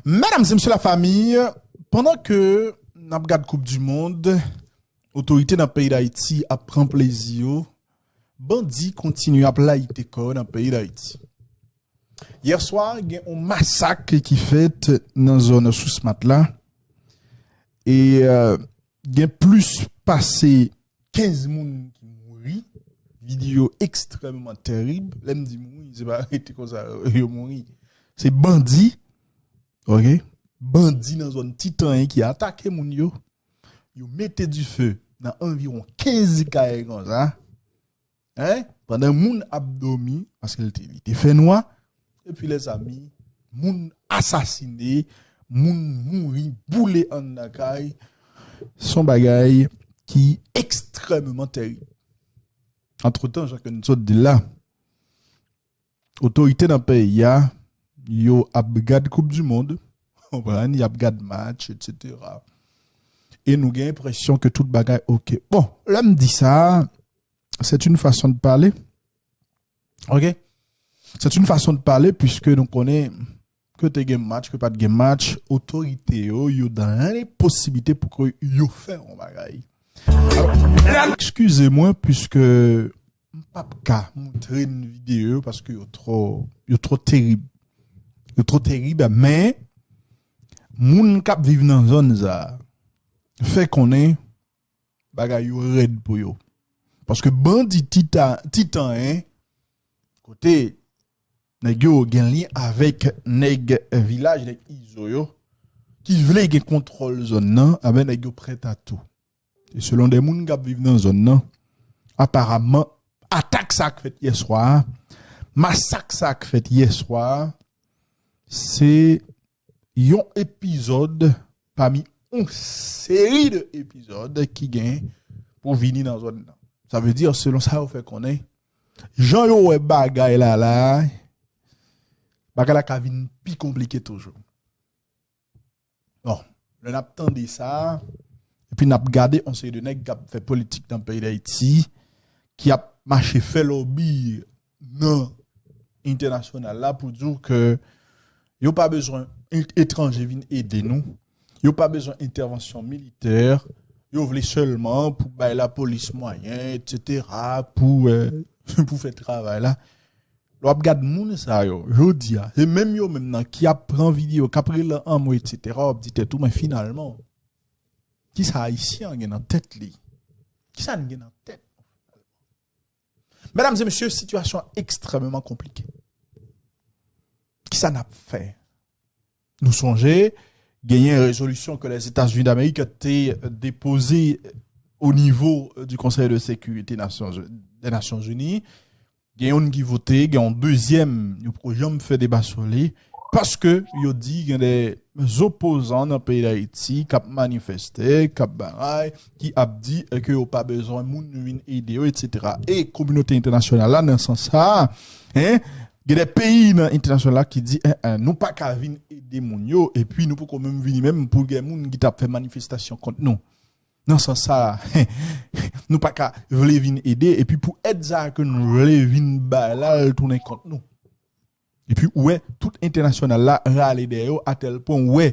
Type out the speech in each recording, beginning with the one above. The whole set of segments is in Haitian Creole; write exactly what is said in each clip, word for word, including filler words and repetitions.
Medam e mesye lafanmi, pandan ke n ap gad Koup di Mond, otorite nan peyi Dayiti ap pran plezi yo, bandi kontinye ap layite kò yo nan peyi Dayiti. Yè swa, gen yon masak ki fèt nan zòn Sousmat la. E euh, gen plis pase kenz moun ki mouri. Videyo ekstrèmman tèrib. Lè m di mouri, se pa rete konsa yo mouri. Se bandi, ok? Bandi nan zòn Titanyen ki atake moun yo. Yo mete dife nan anviwon kenz kay konsa. Hein? Pandan moun ap dòmi, paske li te, li te fè nwa, epi lèzami, moun asasine, moun mouri, boule anndan kay, se yon bagay ki ekstrèmman tèrib. Antretan, jan ke n sot di l la, otorite nan peyi a, yo ap gad Koup di Mond, konprann, y ap gad match, etsetera. E nou gen enpresyon ke tout bagay ok. Bon, lè m di sa, c'est une façon de parler. Ok? C'est une façon de parler, puisque nou konnen ke te gen match, ke pa t gen match, otorite yo, yo dan lenposiblite pou ke yo fè yon bagay. Alò, eskize mwen, puisque m p ap ka montre n videyo yo, paske yo twò, yo twò tèrib. Yo twò tèrib, men moun k ap viv nan zòn sa a fè konnen bagay yo rèd pou yo. Paske bandi Tita-, Titanyen, kote nèg yo gen lyen avèk nèg vilaj, nèg Izo yo, ki vle gen kontwòl zòn nan, enben nèg yo prèt a tou. E selon de moun k ap viv nan zòn nan, aparamman, atak sa k fèt yè swa a, masak sa k fèt yè swa a, se yon epizòd pami yon seri de epizòd ki gen pou vini nan zòn nan. Sa vle di, selon sa yo fè konnen, jan yo wè bagay la la, bagay la ka vin pi konplike toujou. Bon, lè n ap tande sa, epi n ap gade yon seri de nèg k ap fè politik nan peyi Dayiti, ki ap mache fè lòbi nan entènasyonal la pou di w ke yo pa bezwen et-, etranje vin ede nou, yo pa bezwen entèvansyon militè, yo vle sèlman pou bay lapolis mwayen, etsetera, pou, euh, pou fè travay la. Lè w ap gad moun sa yo, jodi a, se menm yo menm nan ki ap pran videyo, k ap rele anmwe, etsetera, w ap di tèt ou, men finalman, kisa Ayisyen an gen nan tèt li? Kisa n gen nan tèt nou? Medam e mesye, sitiyasyon an ekstrèmman konplike. Kisa n ap fè? Nou sonje, genyen rezolisyon ke Lèzetazini Damerik te depoze o nivo di Konsèy de Sekirite Nasyon, de Nasyonzini. Gen youn ki vote, gen yon dezyèm, yo poko janm fè deba sou li, paske yo di gen de zopozan nan peyi Dayiti k ap manifeste, k ap bagay, ki ap di, eh, ke yo pa bezwen moun vin ede yo, etsetera. E kominote entènasyonal la, nan sans sa a, hein, gen de peyi nan entènasyonal la ki di, eh, eh, nou pa ka vin ede moun yo, epi nou poko menm vini menm pou gen moun ki t ap fè manifestasyon kont nou. Nan sans sa a, nou pa ka vle vin ede, epi pou èd sa a ke nou vle vin bay la, l tounen kont nou. Epi ou wè, tout entènasyonal la rale dèyè yo, atèl pwen ou wè,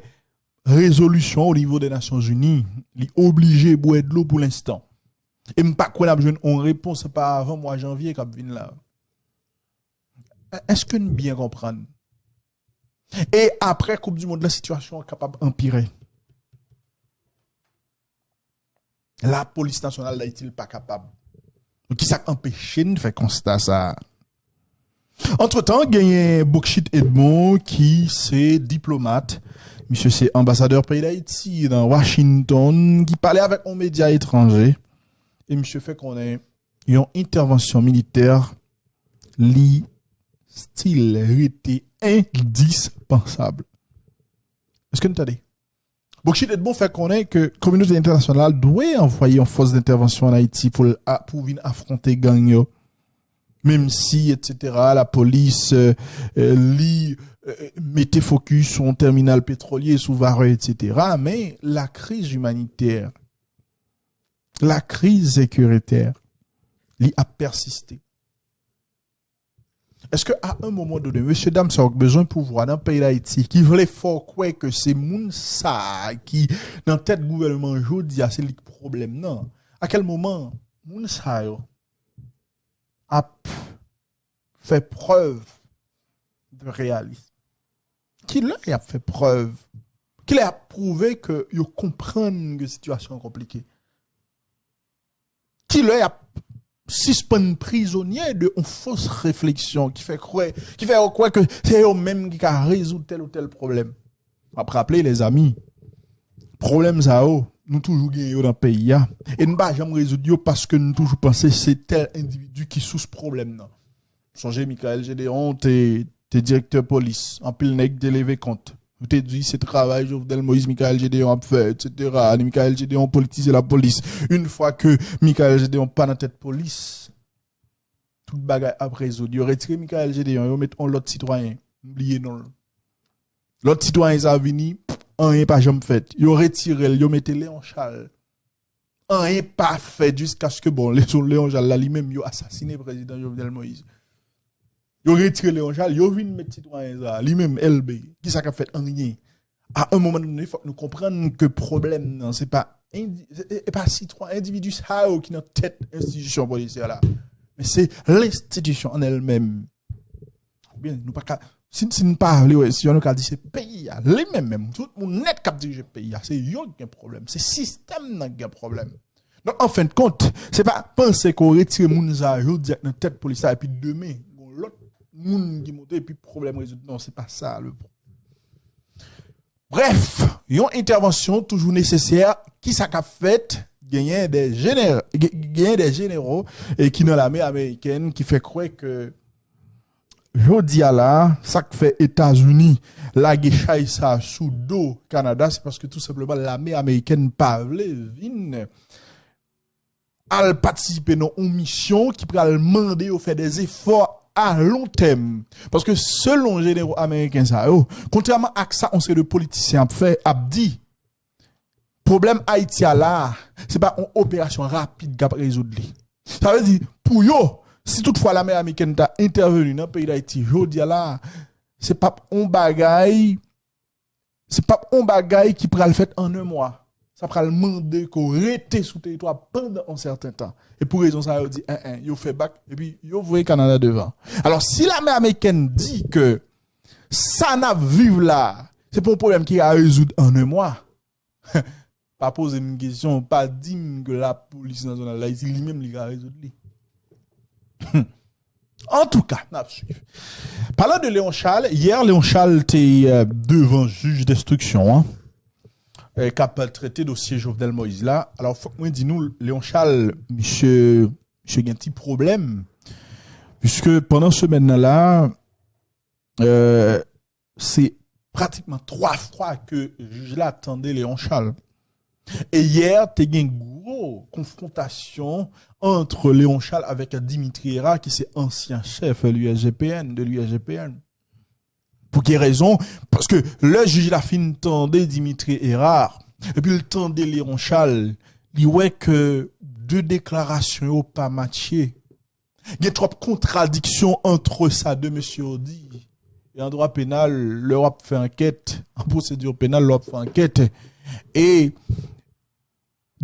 rezolisyon o nivo de Nasyonzini, li oblije bwè dlo pou lenstan. E m pa kwè n ap jwenn yon repons pa avan mwa janvye k ap vin la. Èske n byen konprann? E apre Koup di Mond la, sitiyasyon an kapab anpire. Lapolis Nasyonal Dayiti, li pa kapab. Donk, kisa k anpeche n fè konsta sa a? Antretan, genyen Bocchit Edmond, ki se diplomat. Misye se anbasadè peyi Dayiti nan Washington, ki pale avèk yon medya etranje. E misye fè konnen yon entèvansyon militè, li still rete endispansab. Èske n tande? Bocchit Edmond fè konnen ke kominote entènasyonal dwe anvwaye yon fòs dentèvansyon ann Ayiti pou l a-, pou vin afwonte gang yo. Menm si, etsetera, lapolis, euh, euh, li, euh, mete fokis sou yon tèminal petwolye, sou Varreux, etsetera, men lakriz imanitè, lakriz sekiritè, li ap pèsiste. Èske a un moment donné, mesye dam sa yo k bezwen pouvwa nan peyi Dayiti, ki vle fè w kwè ke se moun sa a ki nan tèt gouvènman jodi a, se li k pwoblèm nan? A kèl moman moun sa yo ap fè prèv de reyalism? Kilè y ap fè prèv? Kilè y ap pwouve ke yo konprann ke sitiyasyon an konplike? Kilè y ap sispann prizonye de yon fos refleksyon ki fè kwè, ki fè yo kwè ke se yo menm ki ka rezoud tèl ou tèl pwoblèm? M ap raple, lèzami, pwoblèm sa yo, nou toujou gen yo nan peyi a. E n pa janm rezoud yo paske n toujou panse se tèl endividi ki sous pwoblèm nan. Sonje Michaël Gédéon te, te direktè polis. Anpil nèg te leve kont. Yo te di se travay Jovenel Moïse Michaël Gédéon ap fè, et cetera. Michaël Gédéon politize lapolis. Yon fwa ke Michaël Gédéon pa nan tèt polis, tout bagay ap rezoud. Yo retire Michaël Gédéon, yo met yon lòt sitwayen. M bliye non l. Lòt sitwayen sa vini, anyen pa janm fèt. Yo retire l, yo mete Léon Charles. Anyen pa fèt jiskaske, bon, Léon, Léon Charles la, li menm, yo asasine prezidan Jovenel Moïse. Yo retire Léon Charles, yo vin met sitwayen sa, li menm, L B. Kisa k ap fèt? Anyen. A un moment donné, fòk nou konprann ke pwoblèm nan, se pa indi-, se, e pa sitwa-, endividi sa yo ki nan tèt enstitisyon polisyè la. Men se lenstitisyon an elmenm. Oubyen nou pa ka, si, si n pa vle wè, si nou ka di se peyi a, li menm menm, tout moun nèt k ap dirije peyi a, se yo ki gen pwoblèm, se sistèm nan ki gen pwoblèm. Donk, an fen de kont, se pa panse ke w retire moun sa a jodi a k nan tèt polis la, epi demen, gon lòt moun ki monte, epi pwoblèm rezoud. Non, se pa sa le pwoblèm. Brèf, yon entèvansyon toujou nesesè. Kisa k ap fèt? Genyen de jenè-, gen-, genyen de jenero e ki nan lame amerikèn ki fè kwè ke jodi a la, sa k fè Etazini lage chay sa sou do Kanada, se paske tou senpleman lame amerikèn pa vle vin al patisipe nan yon misyon ki pral mande yo fè de efò a lon tèm. Paske selon jenero ameriken sa yo, kontrèman ak sa yon seri de politisyen ap fè, ap di, pwoblèm Ayiti a la, se pa yon operasyon rapid k ap rezoud li. Sa vle di, pou yo, si toutfwa lame amerikèn ta entèveni nan peyi Dayiti jodi a la, se p ap yon bagay, se p ap yon bagay ki pral fèt an un mwa. Sa pral mande ke w rete sou teritwa pandan yon sèten tan. E pou rezon sa, yo di, en, en, yo fè bak, epi yo voye Kanada devan. Alò, si lame amerikèn di ke sa n ap viv la, se pa yon pwoblèm ki ka rezoud an un mwa, pa poze m kesyon, pa di m ke lapolis nasyonal Dayiti, li menm, li ka rezoud li. Antouka, n ap swiv. Palan de Léon Charles, yè, Léon Charles te, euh, devan jij denstriksyon an, euh, k ap trete dosye Jovenel Moïse la. Alò, fòk mwen di nou, Léon Charles, misye, misye gen ti pwoblèm, piske pandan semèn nan la, euh, se pratikman twa fwa ke jij la tande Léon Charles. E yè, te gen gwo konfwontasyon ant Léon Charles avèk Dimitri Hérard, ki se ansyen chèf L U S G P N, de L U S G P N. Pou ki rezon? Paske lè jij la fin tande Dimitri Hérard, epi l tande Léon Charles, li wè ke de deklarasyon yo pa matche. Gen twòp kontradiksyon ant sa de mesye yo di. E an dwa penal, lè w ap fè ankèt, an pwosedi penal, lè w ap fè ankèt, e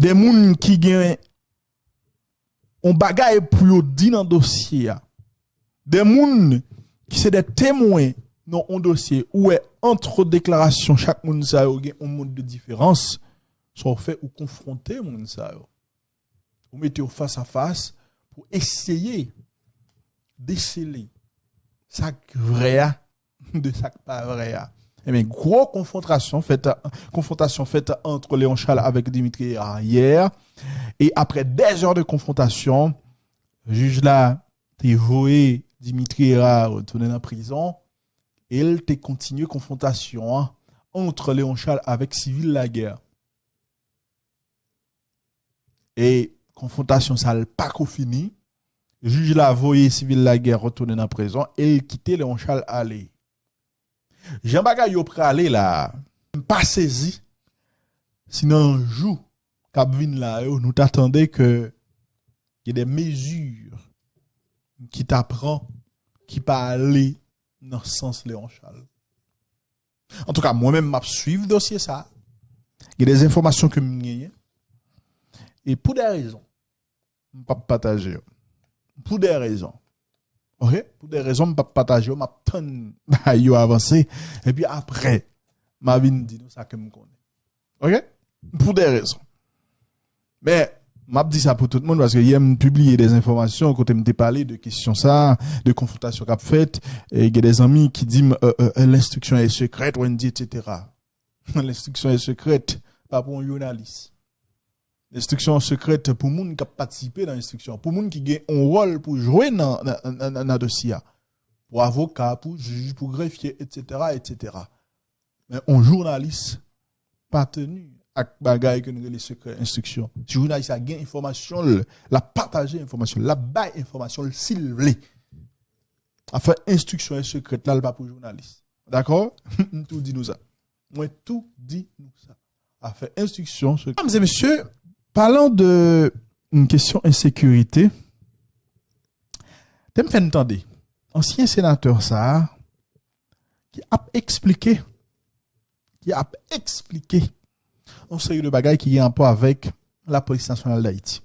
de moun ki gen yon bagay pou yo di nan dosye a, de moun ki se de temwen nan yon dosye, ou wè ant deklarasyon chak moun sa yo gen yon mond de diferans, sa w fè ou konfwonte moun sa yo. Ou mete yo fas a fas pou eseye desele sa k vrè a de sa k pa vrè a. Ebyen, gwo konfwontasyon fèt, konfwontasyon fèt ant Léon Charles avèk Dimitri Hérard yè. E aprè dèzè de konfwontasyon, jij la te voye Dimitri Hérard retounen nan prizon e l te kontinye konfwontasyon an ant Léon Charles avèk Civil Laguerre. E konfwontasyon sa l pa ko fini. Jij la voye Civil Laguerre retounen nan prizon e l kite Léon Charles ale. Jan bagay yo prale la, m pa sezi si nan jou k ap vin la yo, nou ta tande ke gen de mezi ki ta pran, ki pa ale nan sans Léon Charles. Antouka, mwen menm, m ap swiv dosye sa. Gen de enfòmasyon ke m genyen. E pou de rezon, m p ap pataje yo. Pou de rezon. Ok? Pou de rezon, m p ap pataje yo. M ap tann bagay yo avanse. Epi apre, m a vin di nou sa ke m konnen. Ok? Pou de rezon. Men, m ap di sa pou tout moun, paske yè m pibliye de enfòmasyon kote m te pale de kesyon sa, de konfwontasyon k ap fèt, e gen de zanmi ki di m, euh, euh, euh, l'instruction est secrète, Wendy, et cetera. L'instruction est secrète, pa pou yon jounalis. L'instruction secrète pou moun k ap patisipe nan enstriksyon, pou moun ki gen yon wòl pou jwe nan, nan, nan, nan, nan dosye a. Pou avoka, pou jij, pou grefye, et cetera, et cetera. Men yon jounalis pa teni ak bagay ke nou rele sekrè enstriksyon. Si jounalis la gen enfòmasyon l, l ap pataje enfòmasyon l, l ap bay enfòmasyon l si l vle. Afè enstriksyon e sekrèt la, l pa pou jounalis. Dakò? M tou di nou sa. Mwen tou di nou sa. Afè enstriksyon, sekrè. Mesdames et messieurs, parlant de une question insécurité, te m fè n tande ansyen senatè sa a ki ap eksplike, ki ap eksplike yon seri de bagay ki gen rapò avèk Lapolis Nasyonal d Ayiti.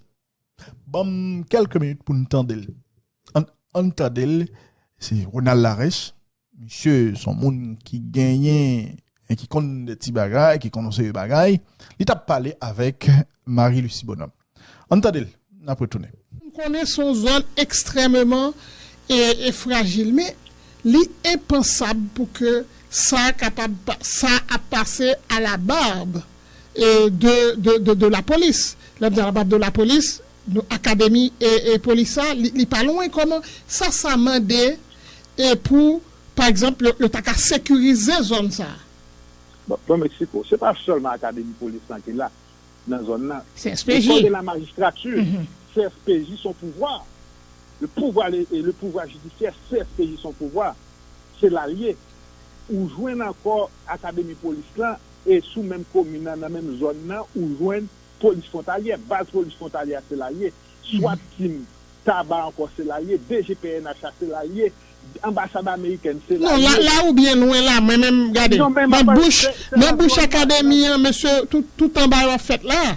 Ban m kèlke minit pou n tande l. Ann, ann tande l. Se Ronald Larèche. Misye se yon moun ki genyen e ki konn de ti bagay, ki konn yon seri bagay. Li t ap pale avèk Marie Lucie Bonhomme. Ann tande l, n ap retounen. M konnen se yon zòn ekstrèmeman e, e frajil, men li enpansab pou ke sa kapab pa- sa ap pase a la barbe e, de, de, de, de la police. Lè m di a la barbe de la police, nou, akademi e, e polis sa, li, li pa lwen. Kòman sa, sa mande e pou, pa egzanp, yo, yo ta ka sekirize zòn sa? Bon, bon, m eksplike w. Se pa sèlman akademi polis lan ki la nan zòn nan. Se S P J. École de la magistrature, se S P J son pouvwa. Le pouvoir, le, le pouvoir judiciaire, se S P J son pouvwa. Se la l ye. Ou jwenn ankò akademi polis lan, e sou menm komin nan, nan menm zòn nan, ou jwenn polis fwontalyè, baz polis fwontalyè a se la l ye. Swat team, Taba ankò se la l ye, D G P N H la se la l ye, anbasad amerikèn se la l ye. Non, la, la ou byen lwen la, mwen menm gade. Nan bouch, nan bouch akademi an, mesye, tout, tout anba yo ap fèt la.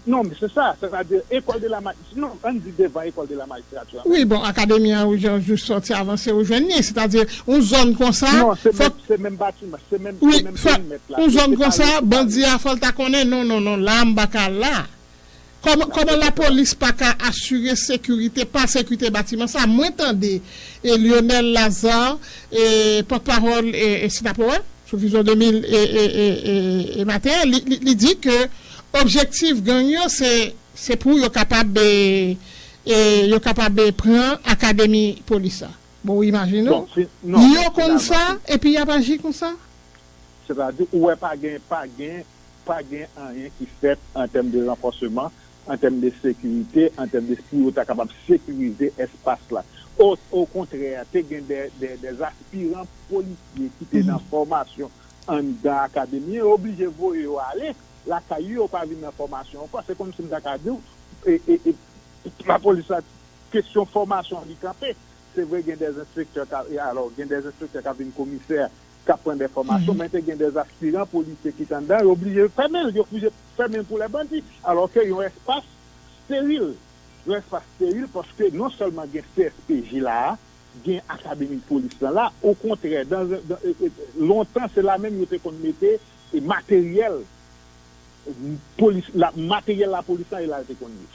Non, men se sa, sètadi, école de la magistrature, non, ann di devan école de la magistrature. Wi, bon, akademi an, ou jis sòti avanse, ou jwenn li, sètadi, yon zòn konsa. Non, se menm, se menm batiman, se menm, se menm perimèt la. Yon zòn konsa, bandi a fò l ta konnen, non, non, non, la, m pa ka al la. Kòman, kòman lapolis pa ka asire sekirite, pa sekirite batiman sa? Mwen tande e Lionel Lazarre, e pòtpawòl e, e Sinapowa, sou Vizyon de mil e, e, e, e, e maten an, li, li, li di ke objektif gang yo, se, se pou yo kapab, e, e, yo kapab, e, pran akademi polis la. Bon, ou imajine w? Yo konn sa, epi y ap aji konsa? Sètadi, ou wè pa gen, pa gen, pa gen anyen ki fèt an tèm de ranfòseman, an tèm de sekirite, an tèm de pou yo ta kapab sekirize espas la. O, okontrè, te gen de, de, de aspiran polisye ki te nan fòmasyon anndan akademi an, yo oblije voye yo ale lakay yo, yo pa vin nan fòmasyon ankò. Se kòmsi m ta ka di w, e, e, e, lapolis la, kesyon fòmasyon an li kanpe. Se vre, gen de enspektè k ap, e alò, gen de enspektè k ap vin komisè, k ap pran de fòmasyon, men te gen de aspiran polisye ki t anndan, yo oblije fèmen l, yo oblije fèmen l pou lè bandi. Alò ke yon espas steril, yon espas steril paske non sèlman gen C S P J la a, gen akademi polis lan la, okontrè, dan, dan, e, e, lontan se la menm yo te konn mete e, materyèl polis, la, materyèl lapolis lan, e la l te konn ye.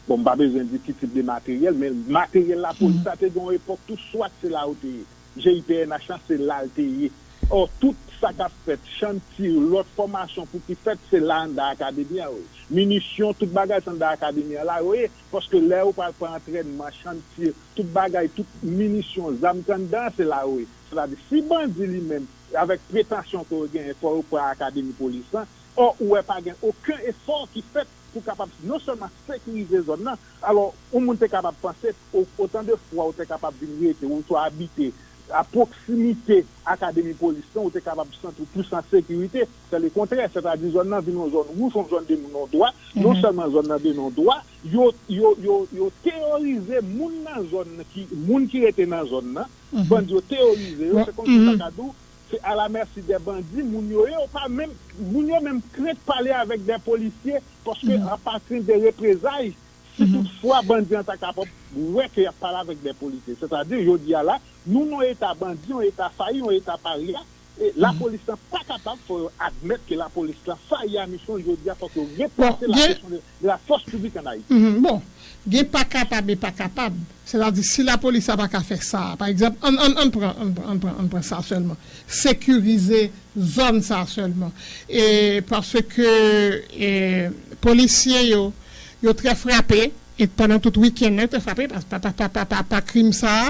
Bon, m pa bezwen di ki tip de materyèl, men materyèl lapolis la te gen yon epòk tou, swat se la yo te ye. G I P N H lan, se la l te ye. Ò, tout sa k ap fèt, chann tir, lòt fòmasyon pou ki fèt, se la anndan akademi an yo ye. Minisyon, tout bagay se anndan akademi an la yo ye, paske lè yo pral pran antrènman, chann tir, tout bagay, tout minisyon, zam k anndan an, se la yo ye. Sètadi, si bandi li menm, avèk pretansyon ke yo genyen, fò yo pran akademi polis lan, ò, ou wè pa gen okenn efò ki fèt pou kapab non sèlman sekirize zòn nan. Alò, yon moun te kapab panse, o, otan de fwa ou te kapab vin rete, ou swa abite a pwoksimite akademi polis lan, ou te kapab santi w plis an sekirite. Se lekontrè, sètadi zòn nan vin yon zòn wouj, yon zòn de non dwa. Non sèlman zòn nan de non dwa, yo, yo, yo, yo teyorize moun nan zòn nan, ki, moun ki rete nan zòn nan. Bandi yo teyorize yo, se kòmsi sa ka di w, se à la merci des bandits, moun yo ye, yo pa menm, moun yo menm krent pale avèk de polisye, paske y ap pa krent de reprezay. Si toutfwa bandi an ta kapab wè ke y ap pale avèk de polisye, sètadi, jodi a la, nou nan eta bandi, yon eta fayi, yon eta parya, e lapolis lan pa kapab, fò yo admèt ke lapolis lan fayi a misyon l, jodi a, fòk yo repanse la kesyon de, de la force publique en Haïti. Mhm, bon, gen pa kapab e pa kapab. Sètadi, si lapolis la pa ka fè sa, pa egzanp, ann, ann, ann pran, ann pran, ann pran, ann pran sa sèlman. Sekirize zòn sa sèlman. E paske, e, polisye yo, yo trè frape, e pandan tout wikenn nan, yo trè frape pa, pa, pa krim sa a.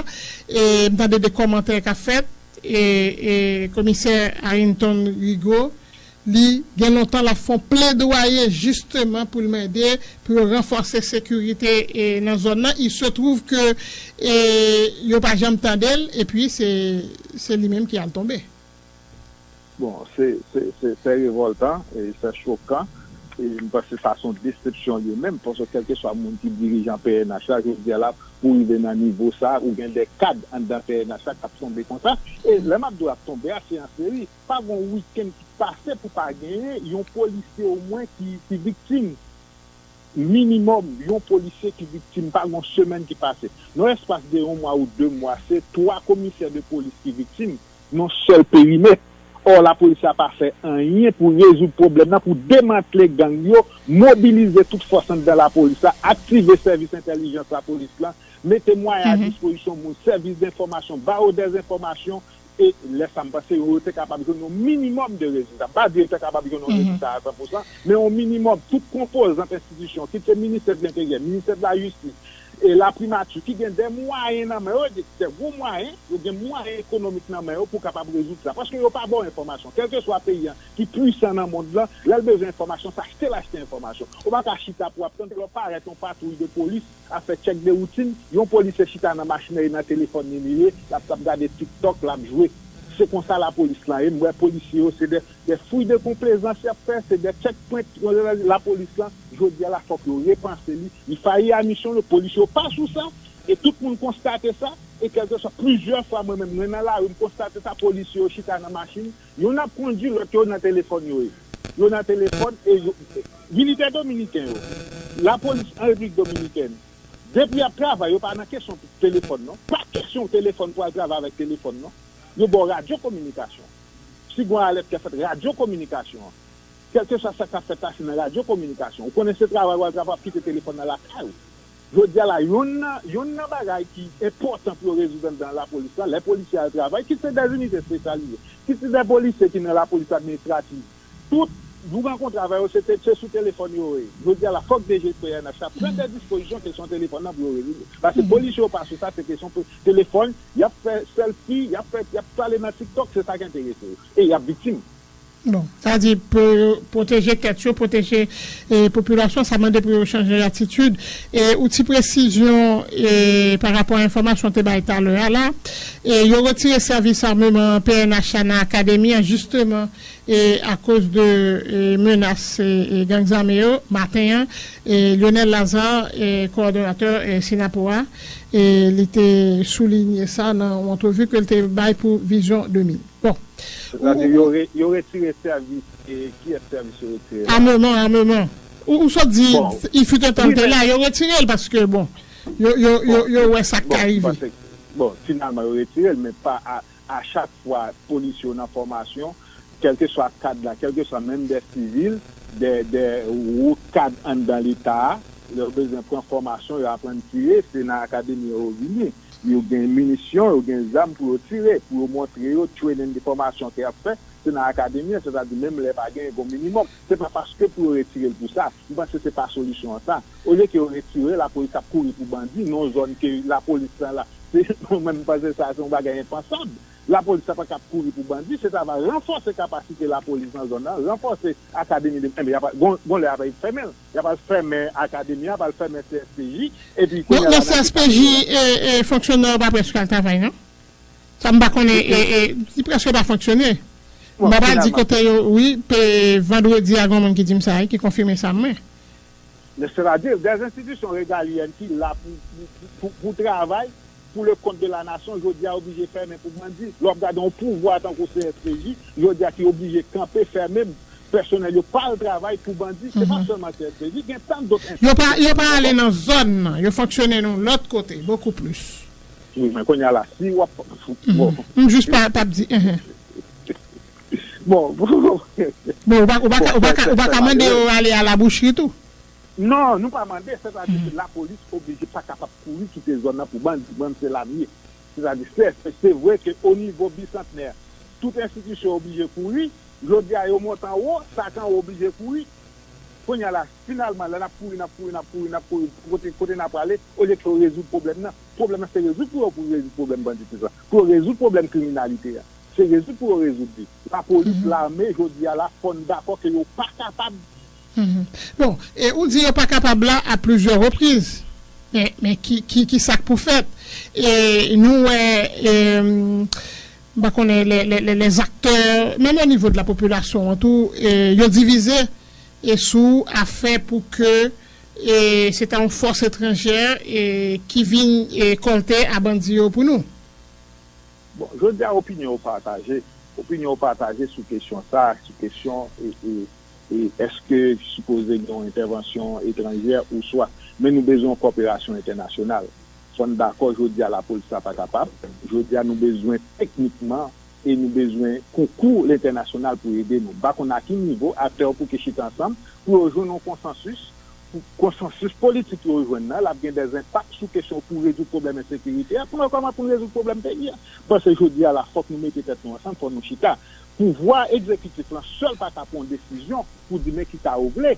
E m tande de kòmantè k ap fèt, e, e komisè Harrington Rigaud, li gen lontan l ap fè yon pledwaye jisteman pou l mande pou yo ranfòse sekirite, e, nan zòn nan. Il se trouve que, e, yo pa janm tande l, epi se, se li menm ki al tonbe. Bon, se, se, se, se revòltan, e se chokan. E m panse sa se yon desepsyon li menm, paske kèlkeswa moun ki dirijan P N H la, jodi a la, pou rive nan nivo sa, ou gen de kad anndan P N H la k ap tonbe konsa. E lè m ap di w ap tonbe a, se an seri. Pa gen yon wikenn ki pase pou pa genyen yon polisye omwen ki, ki viktim. Minimòm, yon polisye ki viktim pa gen yon semèn ki pase. Nan espas de yon mwa ou de mwa, se twa komisè de polis ki viktim nan sèl perimèt. Ò, lapolis la pa fè anyen pou rezoud pwoblèm nan, pou demantle gang yo, mobilize tout fòs anndan lapolis la, aktive sèvis entèlijans lapolis la, mete mwayen a dispozisyon moun, sèvis de enfòmasyon, ba yo dèzenfòmasyon, e lè sa m panse yo, yo te kapab jwenn yon minimòm de rezilta. M pa di yo te kapab jwenn yon rezilta a san pou san, men yon minimòm, tout konpozant enstitisyon, kit se ministè de lenteryè, ministè de la jistis, e laprimati, ki gen de mwayen nan men yo, de, de gwo mwayen, yo gen mwayen ekonomik nan men yo pou kapab rezoud sa. Paske yo pa ba w enfòmasyon. Kèlkeswa peyi an ki pwisan nan mond lan, lè l bezwen enfòmasyon, se achte l achte enfòmasyon. Ou pa ka chita pou w ap tann lè w parèt yon patwouy de polis ap fè tchèk de woutin, yon polisye chita nan machin nan, e nan telefòn li li ye, l ap, l ap gade TikTok, l ap jwe. Se konsa lapolis lan ye. M wè polisye yo, se de, de fruits de complaisance y ap fè, se de checkpoint, lapolis lan, jodi a la, fòk yo repanse li. Li fayi a misyon l, polisye yo pa sou sa, e tout moun konstate sa, e kèlkeswa, plizyè fwa, mwen menm, mwen nan lari, m konstate sa, polisye yo chita nan machin, youn ap kondui, lòt yo nan telefòn yo ye. Yo nan telefòn, e yo, militè dominiken yo, lapolis an Repiblik Dominikèn, depi y ap travay, yo pa nan kesyon telefòn, non. Pa kesyon telefòn pou al travay avèk telefòn, non. Yo ba w radyo kominikasyon. Si gen yon alèt k ap fèt, radyo kominikasyon an. Kèlkeswa sa k ap fèt la, se nan radyo kominikasyon. Ou konnen se travay w al travay, w ap kite telefòn nan lakay ou. Jodi a la, youn nan, youn nan bagay ki enpòtan pou yo rezoud anndan lapolis la, lè polisye al travay, kit se dè inite espesyalize, kit se dè polisye ki nan lapolis administrativ, tout, nou rankontre avè yo, se te, se sou telefòn yo ye. Jodi a la, fòk D G P N H la pran de dispozisyon kesyon telefòn nan pou yo rezoud li. Paske polisye yo pa sou sa, se kesyon pe-, telefòn, y ap fè selfie, y ap fè, y ap pale nan TikTok, se sa k enterese yo. E y ap viktim. Bon, sa di pou yo pwoteje tèt yo, pwoteje, e, popilasyon, sa mande pou yo chanje atitid. E, ou ti presizyon, e, pa rapò a enfòmasyon te bay talè a la, e, yo retire sèvis ameman P N H la nan akademi an, jisteman, e, akoz de, e, menas, e, e, gang zame yo, maten an, e, Lionel Lazarre, e, kowòdonatè, e, Synapoha, e, li te soulinye sa nan yon antrevi ke l te bay pou Vizyon de mil. Bon. Sètadi, yo re-, yo retire sèvis, e, kiyès sèvis yo retire la? Ameman, ameman. Ou, ou sot di, bon, il fut un temps, wi, te men la, yo retire l paske, bon, yo, yo, yo, bon, yo wè sa k ka rive. Bon, m panse, bon, finalman, yo retire l, men pa a, a chak fwa polisye yo nan fòmasyon, kèlkeswa kad la, kèlkeswa menm de sivil, de, de wo kad anndan Leta a, lè yo bezwen pran fòmasyon, yo aprann tire, se nan akademi yo vini. Yo gen minisyon, yo gen zam pou yo tire, pou yo montre yo training de fòmasyon ke y ap fè, se nan akademi an, sètadi menm lè pa genyen, gon minimòm. Se pa paske pou yo retire l pou sa. M panse se pa solisyon an sa. Olye ke yo retire, lapolis ap kouri pou bandi, nan yon zòn ke lapolis lan la, se, mwen menm, m panse sa se yon bagay enpansab. Lapolis la pa ka ap kouri pou bandi, se travay ranfòse kapasite lapolis nan zòn nan, ranfòse akademi de, enben, y ap, gon, gon lè y ap fèmen l. Y ap al fèmen akademi a, y ap al fèmen C S P J, epi kounye a la, nan C S P J, e, e, fonksyonè yo pa prèske al travay, non? Sa m pa konnen, e, e, li prèske pa fonksyone. M pa pral di kote yo, wi, pe vandredi a gen moun ki di m sa, wi, ki konfime sa, mwen. Sètadi, dè enstitisyon regalyèn ki la pou, pou, pou, pou travay pou le kont de la nasyon, jodi a oblije fèmen pou bandi. Lè w ap gade yon pouvwa tankou C S P J, jodi a ki oblije kanpe fèmen pèsonèl yo pa al travay pou bandi. Se pa sèlman C S P J, gen tann dòt enstitisyon. Yo pa, yo pa ale nan zòn nan, yo fonksyone nan lòt kote, bokou plis. Wi, men kounye a la, si w ap. Bon. M jis pa, pa di. Bon, bon. Bon, ou pa, ou pa, ou pa, ou pa ka mande yo ale a la boucherie tou? Non, nou pa mande, sètadi ke lapolis oblije pa kapab kouri kite zòn nan pou bandi, bandi se lame. Sètadi, se, se, se vre ke o nivo Bisantnè, tout enstitisyon oblije kouri, jodi a yo monte anwo, sa k anwo oblije kouri. Kounye a la, finalman, lè n ap kouri, n ap kouri, n ap kouri, n ap kouri, kote, kote n ap prale, olye ke yo rezoud pwoblèm nan, pwoblèm nan se rezoud pou yo, pou yo rezoud pwoblèm banditis lan, pou yo rezoud pwoblèm kriminalite a. Se rezoud pou yo rezoud li. Lapolis, lame, jodi a la, fò n dakò ke yo pa kapab. Bon, e ou di yo pa kapab la a plizyè repriz. Men, men ki, ki, ki sa k pou fèt? E nou wè, e, m pa konnen, lè, lè, lè, lèzaktè, menm o nivo de la popilasyon an tou, e, yo divize e sou afè pou ke e, se ta yon fòs etranjè e, ki vin e, kòlte a bandi yo pou nou. Bon, jodi a opinyon yo pataje. Opinyon yo pataje sou kesyon sa, sou kesyon e, e, e èske sipoze gen yon entèvansyon etranjè ou swa. Men nou bezwen yon kòperasyon entènasyonal. Fò n dakò, jodi a lapolis la pa kapab. Jodi a nou bezwen teknikman e nou bezwen konkou lentènasyonal pou ede nou. M pa konn a ki nivo aktè yo pou ke chita ansanm pou yo jwenn yon konsansis, pou konsansis politik yo jwenn nan, l ap gen dè enpak sou kesyon pou rezoud pwoblèm ensekirite a, pou nou wè kòman pou n rezoud pwoblèm peyi a. M panse jodi a la, fòk nou mete tèt nou ansanm, fò nou chita. Pouvwa egzekitif lan sèl pa ka pran yon desizyon pou di men kisa yo vle.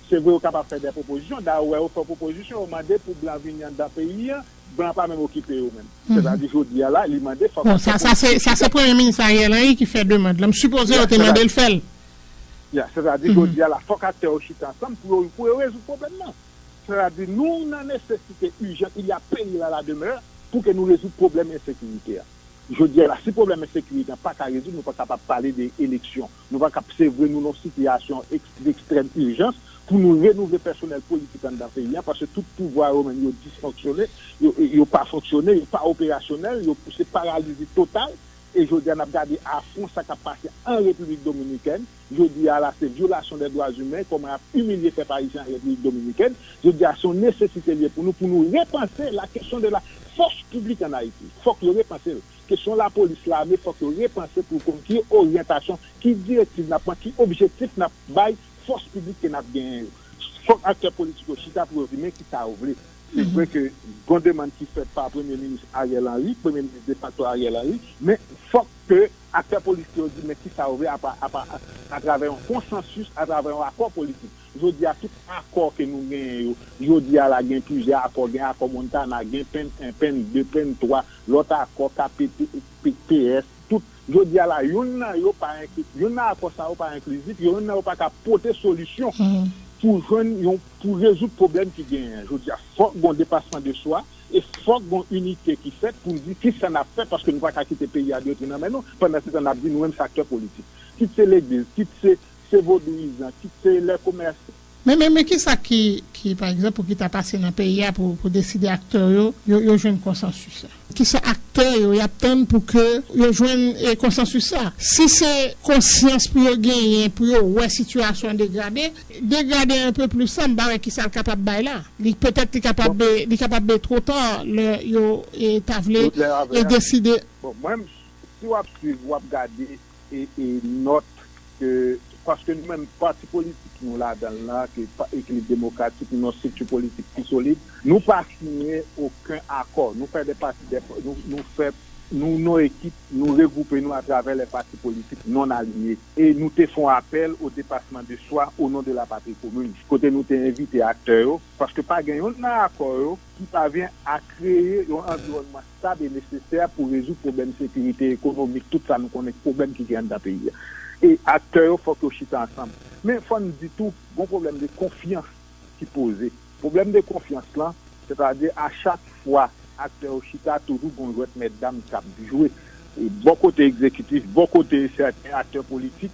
Se vre yo kapab fè de pwopozisyon, dayè ou wè yo fè pwopozisyon, yo mande pou blan vini anndan peyi a, blan pa menm okipe yo menm. Sètadi jodi a la, li mande fòk. Bon, sa, sa se, sa se Premye Minis Ariel Henry ki fè demann lan. M sipoze yo te mande l fè l. Ya, sètadi jodi a la, fòk aktè yo chita ansanm pou yo, pou yo rezoud pwoblèm nan. Sètadi nou nan nesesite ijan, il y a péril à la demeure, pou ke nou rezoud pwoblèm ensekirite a. Jodi a la, si pwoblèm ensekirite an pa ka rezoud, nou pa kapab pale de eleksyon. Nou pa kap, se vre nou nan yon sitiyasyon ekstrèm ijans pou nou renouvle pèsonèl politik anndan peyi a, paske tout pouvwa yo menm yo disfonksyone, yo, yo pa fonksyone, yo pa operasyonèl, yo se paralizi total. E jodi a n ap gade afwon sa k ap pase an Repiblik Dominikèn. Jodi a la se vyolasyon dè dwa imen, kòman y ap imilye pèp ayisyen an Repiblik Dominikèn. Jodi a se yon nesesite l ye pou nou, pou nou repanse la kesyon de la fòs piblik an Ayiti. Fòk yo repanse l. Kesyon lapolis, lame, fòk yo repanse pou konn ki oryantasyon, ki direktiv n ap pran, ki objektif n ap bay fòs piblik ke n ap genyen yo. Fòk aktè politik yo chita pou yo di men kisa yo vle. Se vre ke gon demann ki fèt pa Premye Minis Ariel Henry, Premye Minis defakto Ariel Henry, men fòk ke aktè politik yo di men kisa yo vle apa, apa, atravè yon konsansis, atravè yon akò politik. Jodi a tout akò ke nou genyen yo, jodi a la gen plizyè akò, gen akò Montana, gen pen en, pen de, pen twa, lòt akò K P T, P S, tout. Jodi a la, youn nan yo pa enkli, youn nan akò sa yo pa enklizif, youn nan yo pa ka pote solisyon pou jwenn yon, pou rezoud pwoblèm ki genyen an. Jodi a, fòk gon depasman de swa e fòk gon inite ki fèt pou n di kisa n ap fè, paske nou pa ka kite peyi a detwi nan men nou. Pandansetan, n ap di nou menm se aktè politik. Kit se legliz, kit se, se vodouyizan, kit se lè komèsan. Men, men, men kisa ki, ki, pa egzanp, pou ki ta pase nan peyi a pou, pou deside aktè yo, yo, yo jwenn konsansis la? Kisa aktè yo, y ap tann pou ke yo jwenn e, konsansis la? Si se konsyans pou yo genyen, pou yo wè sitiyasyon an degrade, degrade enpe plis la, m pa wè kisa l kapab bay la. Li petèt li kapab, li kapab two ta lè yo e, ta vle e deside. Bon, mwen, si w ap swiv, w ap gade e, e nòt ke, paske nou menm pati politik nou ladan l lan, ke pa, Ekilib Demokratik, nou nan yon estrikti politik ki solid, nou pa siyen okenn akò. Nou fè de pati, de, nou, nou fè, nou nan ekip, nou regwoupe nou atravè lè pati politik non aliye. E nou te fè yon apèl o depasman de swa o non de la patri komin, kote nou te envite aktè yo, paske pa gen yonn nan akò yo ki pavyen a kreye yon anviwònman stab e nesesè pou rezoud pwoblèm sekirite, ekonomik, tout sa nou konnen pwoblèm ki gen anndan peyi a. E aktè yo, fòk yo chita ansanm. Men fò n di tou, gon pwoblèm de konfyans ki poze. Pwoblèm de konfyans lan, sètadi a chak fwa aktè yo chita, toujou gon jwèt mètdam k ap jwe. bò kote egzekitif, bò kote sèten aktè politik,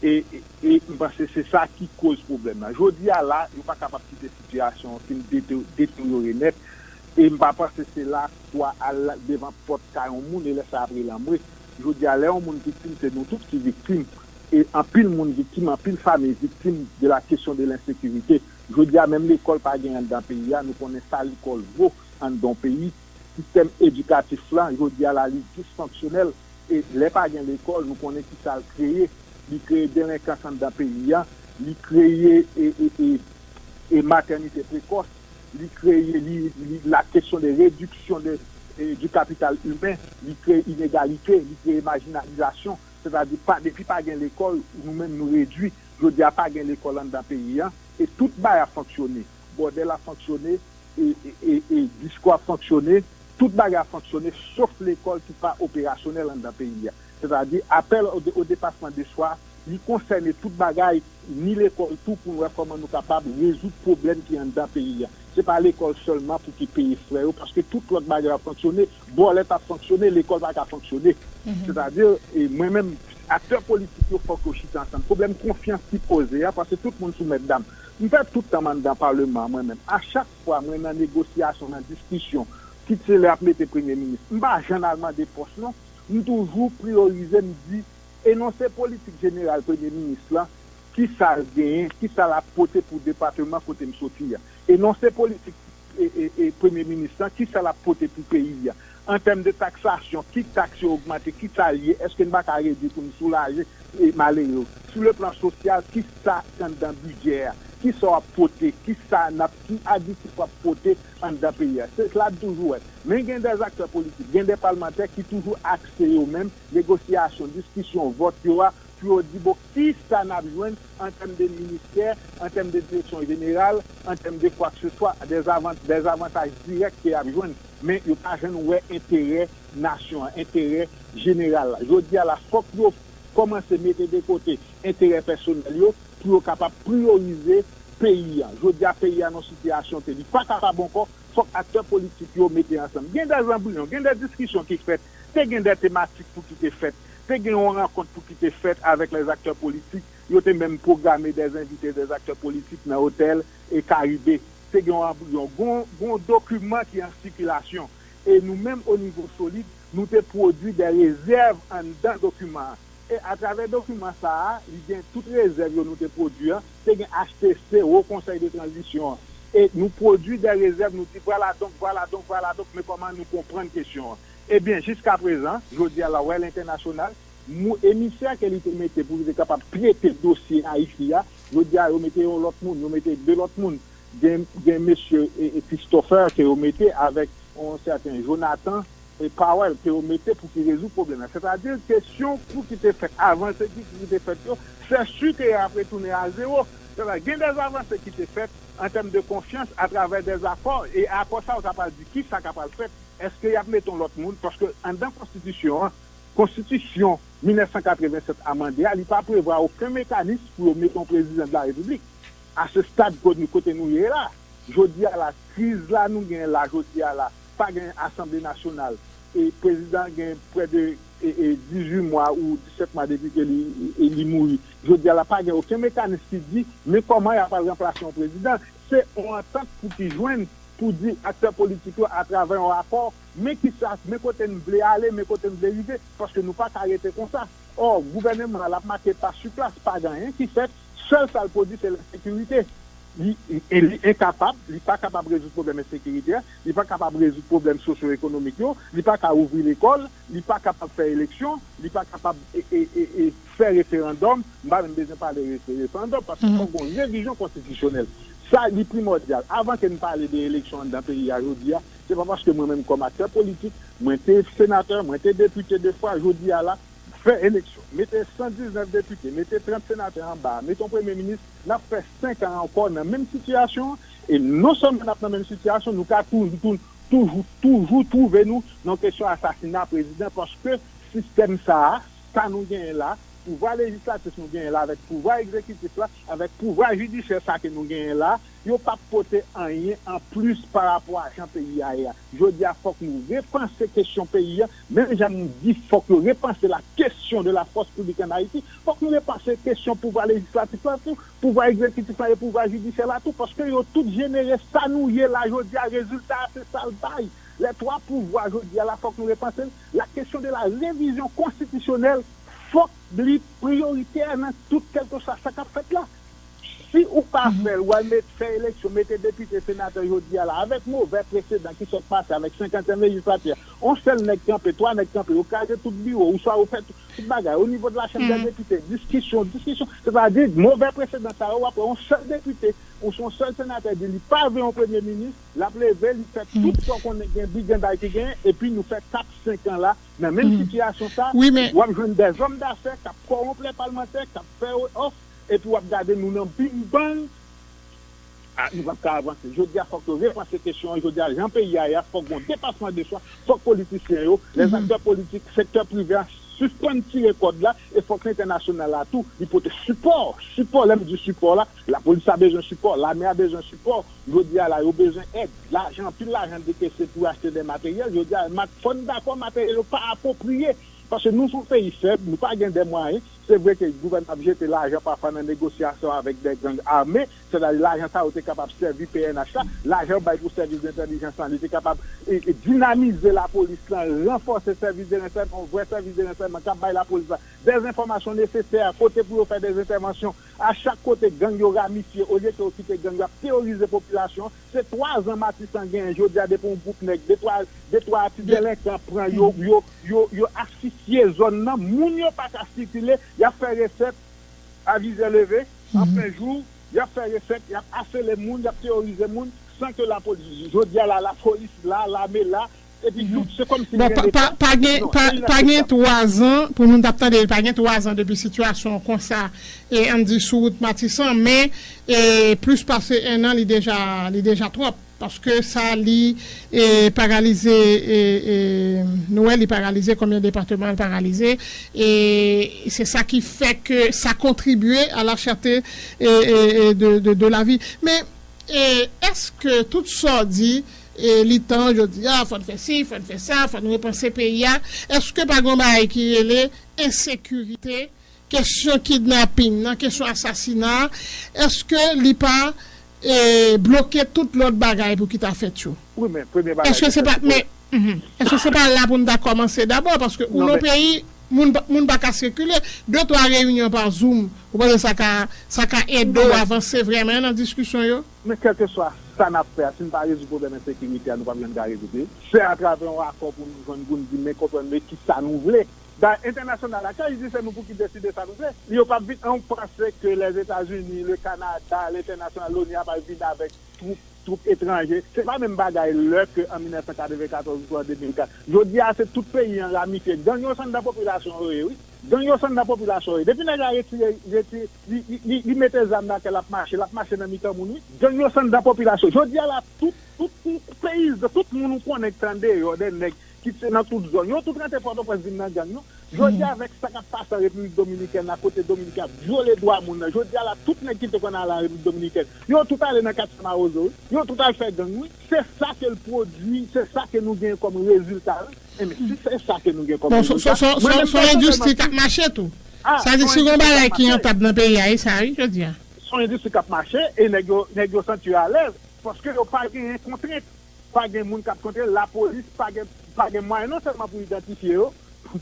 e, e, e m panse se sa ki koz pwoblèm nan. Jodi a la, yo pa kapab kite sitiyasyon an fin dete- deteryore nèt, e m pa panse se la pou al devan pòt kay yon moun e lè sa ap rele anmwe. Jodi a, lè yon moun viktim, se nou tout ki viktim. E anpil moun viktim, anpil fanmi viktim de la kesyon de lensekirite. Jodi a, menm lekòl pa gen anndan peyi a, nou konnen sa lekòl vo anndan yon peyi. Sistèm edikatif la, jodi a la, li disfonksyonèl. E lè pa gen lekòl, nou konnen ki sa l kreye. Li kreye delenkans anndan peyi a, li kreye e, e, e, e matènite prekòs, li kreye li, li, la kesyon de rediksyon de, e, du kapital imen, li kreye inegalite, li kreye majinalizasyon. Sètadi, pa, depi pa gen lekòl, nou menm nou redui. Jodi a pa gen lekòl anndan peyi a, e tout bagay ap fonksyone. Bòdèl ap fonksyone, e, e, e, e diskou ap fonksyone, tout bagay ap fonksyone, sof lekòl ki pa operasyonèl anndan peyi a. Sètadi, apèl o, o depasman de swa, li konsène tout bagay, ni lekòl tou, pou n wè kòman nou kapab rezoud pwoblèm ki anndan peyi a. Se pa lekòl sèlman pou ki peye frè yo, paske tout lòt bagay ap fonksyone, bòlèt ap fonksyone, lekòl pa ka fonksyone. Sètadi, e mwen menm, aktè politik yo fòk yo chita ansanm. Pwoblèm konfyans ki poze a, paske tout moun sou mètdam. M fè tout tan m anndan paleman an, mwen menm. A chak fwa mwen nan negosyasyon, nan diskisyon, kit se lè y ap mete premye minis, m pa janm al mande pòs non. M toujou priyorize, m di, enonse politik jeneral premye minis lan, ki sa l genyen, ki sa l ap pote pou depatman kote m soti a. Enonse politik e, e, e premye minis lan, ki sa l ap pote pou peyi a? An tèm de taksasyon, ki taks yo ogmante, ki sa l ye? Èske n pa ka redui pou n soulaje e malere yo? Sou le plan sosyal, ki sa k anndan bidjè a? Ki sa w ap pote? Ki sa n ap, ki aditif w ap pote anndan peyi a? Se sa n toujou wè. Men gen de aktè politik, gen de palmantè ki toujou akse yo menm, negosyasyon, diskisyon, vòt yo a, pou yo di, bon, ki sa n ap jwenn an tèm de ministè, an tèm de direksyon jeneral, an tèm de kwa ke se swa, des avan- des avantaj dirèk ke y ap jwenn, men yo pa janm wè enterè nasyon an, enterè jeneral la. Jodi a la, fòk yo kòmanse mete de kote enterè pèsonèl yo pou yo kapab priyorize peyi a. Jodi a, peyi a nan sitiyasyon ke li pa kapab ankò, fòk aktè politik yo mete ansanm. Gen de zanbriyon, gen de diskisyon ki fèt, te gen de tematik pou ki te fèt, te gen yon rankont pou ki te fèt avèk lèzaktè politik, yo te menm pwograme de envite dèzaktè politik nan otèl e Karibe. Te gen yon anbriyon, gon, gon dokiman ki an sikilasyon. E nou menm, o nivo solid, nou te pwodui de rezèv anndan dokiman an. E atravè dokiman sa a, li gen tout rezèv yo nou te pwodui an, te gen H T C, Wo Konsèy de Tranzisyon an. E nou pwodui de rezèv, nou di, vwala donk, vwala donk, vwala donk, men kòman nou konprann kesyon an. Ebyen, jiskaprezan, jodi a la, Wèl Entènasyonal, mou emisè ke li te mete pou li te kapab trete dosye Ayiti a, jodi a, yo mete yon lòt moun, yo mete de lòt moun. Gen, gen mesye e, e Christopher ke yo mete avèk yon sèten Jonathan e Powell ke yo mete pou ki rezoud pwoblèm nan. Sètadi, kesyon pou ki te fèt, avanse ki, ki te fèt yo, se si ke y ap retounen a zewo. Sètadi, gen de avanse ki te fèt an tèm de konfyans atravè de akò, e akò sa yo ka pral di ki sa ka pral fèt. Èske y ap mete yon lòt moun? Paske anndan konstitisyon an, konstitisyon mil nèf san katreven sèt amande a, li pa prevwa okenn mekanis pou yo mete yon prezidan de la repiblik. A se stad kote nou, kote nou ye la, jodi a la, kriz la nou gen la, jodi a la, pa gen asanble nasyonal. E prezidan gen prè de e, e, dizuit mwa ou disèt mwa depi ke li, e, li mouri. Jodi a la, pa gen okenn mekanis ki di, men kòman y ap al ranplase yon prezidan. Se yon antant pou ki jwenn, pou di aktè politik yo atravè yon akò, men kisa, men kote n vle ale, men kote n vle rive, paske nou pa ka rete konsa. Ò, gouvèneman an, l ap make pa sou plas, pa gen anyen ki fèt, sèl sa l pwodui, se lensekirite. Li, e li enkapab, li pa kapab rezoud pwoblèm ensekirite a, li pa kapab rezoud pwoblèm sosyo-ekonomik yo, li pa ka ouvri lekòl, li pa kapab fè eleksyon, li pa kapab e, e, e, e fè referandòm, m pa menm bezwen pale refe- referandòm, paske fòk gon revizyon konstitisyonèl. Sa, li primòdyal. Avan ke n pale de eleksyon anndan peyi a jodi a, se pa paske mwen menm kòm aktè politik, mwen te senatè, mwen te depite de fwa, jodi a la, fè eleksyon, mete san diznèf depite, mete trant senatè anba, mete yon premye minis, n ap fè senk an ankò nan menm sitiyasyon an, e non sèlman n ap nan menm sitiyasyon, nou ka tou- tou- toujou, toujou twouve nou nan kesyon asasina prezidan, paske sistèm sa a, sa nou genyen la, pouvwa lejislatif nou genyen la, avèk pouvwa egzekitif la, avèk pouvwa jidisyè sa ke nou genyen la, yo p ap pote anyen an plis pa rapò a jan peyi a ye a. Jodi a, fòk nou repanse kesyon peyi a, menm jan m di fòk yo repanse la question de la force publique en Haïti, fòk nou repanse kesyon pouvwa lejislatif la tou, pouvwa egzekitif la e pouvwa jidisyè la tou, paske yo tout jenere sa nou ye la jodi a, rezilta a se sa l bay. Lè twa pouvwa jodi a la, fòk nou repanse l. La question de la révision constitutionnelle, fòk li priyoritè nan tout kèlkeswa sa k ap fèt la. Si ou pa fè l, ou al met, fè eleksyon, mete depite, senatè jodi a la, avèk movè presedan ki sot pase avèk senkanten lejislatè, yon sèl nèg kanpe, twa nèg kanpe, yo kraze tout biwo, oswa yo fè tout, tout bagay. O nivo de la Chanm dè Depite, diskisyon, diskisyon, sètadi movè presedan sa yo, w ap wè yon sèl depite, oswa yon sèl senatè di li pa vle yon premye minis, l ap leve, li fè tout sa w konnen gen briganday ki genyen, epi nou fè kat, senk an la, nan menm sitiyasyon sa, w ap jwenn dèzòm dafè k ap kòwonp lè palmantè, k ap fè yo òf, epi w ap gade nou nan bing bang. A, nou p ap ka avanse. Jodi a, fòk yo repanse kesyon an. Jodi a, jan peyi a ye a, fòk gon depasman de swa, fòk politisyen yo, lèzaktè politik, sektè prive a, sispann tire kòd la, e fòk entènasyonal la tou, li pote sipò. Sipò, lè m di sipò la, lapolis la bezwen sipò, lame a bezwen sipò. Jodi a la, yo bezwen èd. Lajan, anpil lajan dekese pou achte de materyèl. Jodi a, mat, fò n dakò, materyèl yo pa apwopriye. Paske nou se yon peyi fèb, nou pa gen de mwayen. Se vre ke gouvènman ap jete lajan pafwa nan negosyasyon avèk de gang ame, sètadi lajan sa yo te kapab sèvi P N H la, lajan yo bay pou sèvis dentèlijans lan, li te kapab e, e, dinamize lapolis lan, ranfòse sèvis de ransèyman, yon vrè sèvis de ransèyman k ap bay lapolis la de enfòmasyon nesesè, kote pou yo fè de entèvansyon. A chak kote gang yo ramifye, olye ke yo kite gang yo ap teworize popilasyon, se twa zan Matisan genyen jodi a depi yon gwoup nèg, de twa, de twa ti delenkan pran yo, yo, yo, yo asfisye zòn nan, moun yo pa ka sikile, y ap fè resèt a vizè leve, an plen jou, y ap fè resèt, y ap asele moun, y ap teworize moun, san ke lapolis, jodi a la, lapolis la, lame la, epi tout, se kòmsi n Bon, pa, gen pa, leta. Pa gen, Non, pa, peyi la pa gen trap. Twa zan, pou moun t ap tande, pa gen twa zan depi sitiyasyon konsa, e, ann di sou wout Matisan, men, e, plis pase en an, li deja, li deja twòp. Paske sa, li, e, paralize, e, e, nou wè, li paralize, konbyen depatman l paralize, e se sa ki fè ke sa kontribye a la chète, e, e, e, de, de, de la vi. Men, e, èske tout sa w di, e, li tan jodi a, fò n fè si, fò n fè sa, fò n repanse peyi a, èske pa gen yon bagay ki rele ensekirite? Kesyon kidnaping nan, kesyon asasina, èske li pa, e, bloke tout lòt bagay pou ki ta fèt yo? Wi, men premye bagay Èske se pa, men, mhm. Èske se pa la pou n ta kòmanse dabò? Paske ou Non, nan men peyi, moun, pa- moun pa ka sikile. De twa reyinyon pa Zoom, ou panse sa ka, sa ka ede Non, w men avanse vrèman nan diskisyon yo? Men kèlkeswa sa n ap fè a, si n pa rezoud pwoblèm ensekirite a, nou p ap janm ka rezoud li. Se atravè yon akò pou nou jwenn, pou n di, men konprann, men kisa nou vle. Dayè entènasyonal la, ka di se nou pou ki deside sa nou vle. Yo p ap vin, an, ou panse ke Lèzetazini, le Kanada, lentènasyonal, loni ap al vin avèk twoup, twoup etranje. Se pa menm bagay lè ke an mil nèf san katreven katòz ou an de mil kat. Jodi a, se tout peyi an ramifye. Gang yo se anndan popilasyon yo ye, wi. Gang yo se anndan popilasyon yo ye. Depi nèg la retire, retire, li, li, li, li mete zam nan kè l ap mache, l ap mache nan mitan moun, wi. Gang yo se anndan popilasyon. Jodi a la, tout, tout, tout peyi, tout moun ou konnen k t andeyò, de nèg ki se nan tout zòn. Yo tout rantre Pòtoprens vin nan gang yo. Jodi a avèk sa k ap pase an Repiblik Dominikèn la, kote Dominiken ap vyole dwa moun nan. Jodi a la, tout nèg ki te konn ale an Repiblik Dominikèn, yo tout ale nan katye Mawozo, wi. Yo tout al fè gang, wi. Se sa ke l pwodui, se sa ke nou genyen kòm rezilta, wi. Enben, si se sa ke nou gen kòm Bon, se rezilta, se- se- mwen se- menm se yon pèsonèlman, endistri k ap mache tou. Ah, Sa di se si yon gon endistri k ap bagay ki mache. Rantab nan peyi a, e sa, wi, jodi a. Se yon endistri k ap mache, e nèg yo, nèg yo santi yo alèz, paske yo pa genyen kontrent. Pa gen moun k ap kontre, lapolis pa gen, pa gen mwayen non sèlman pou idantifye yo,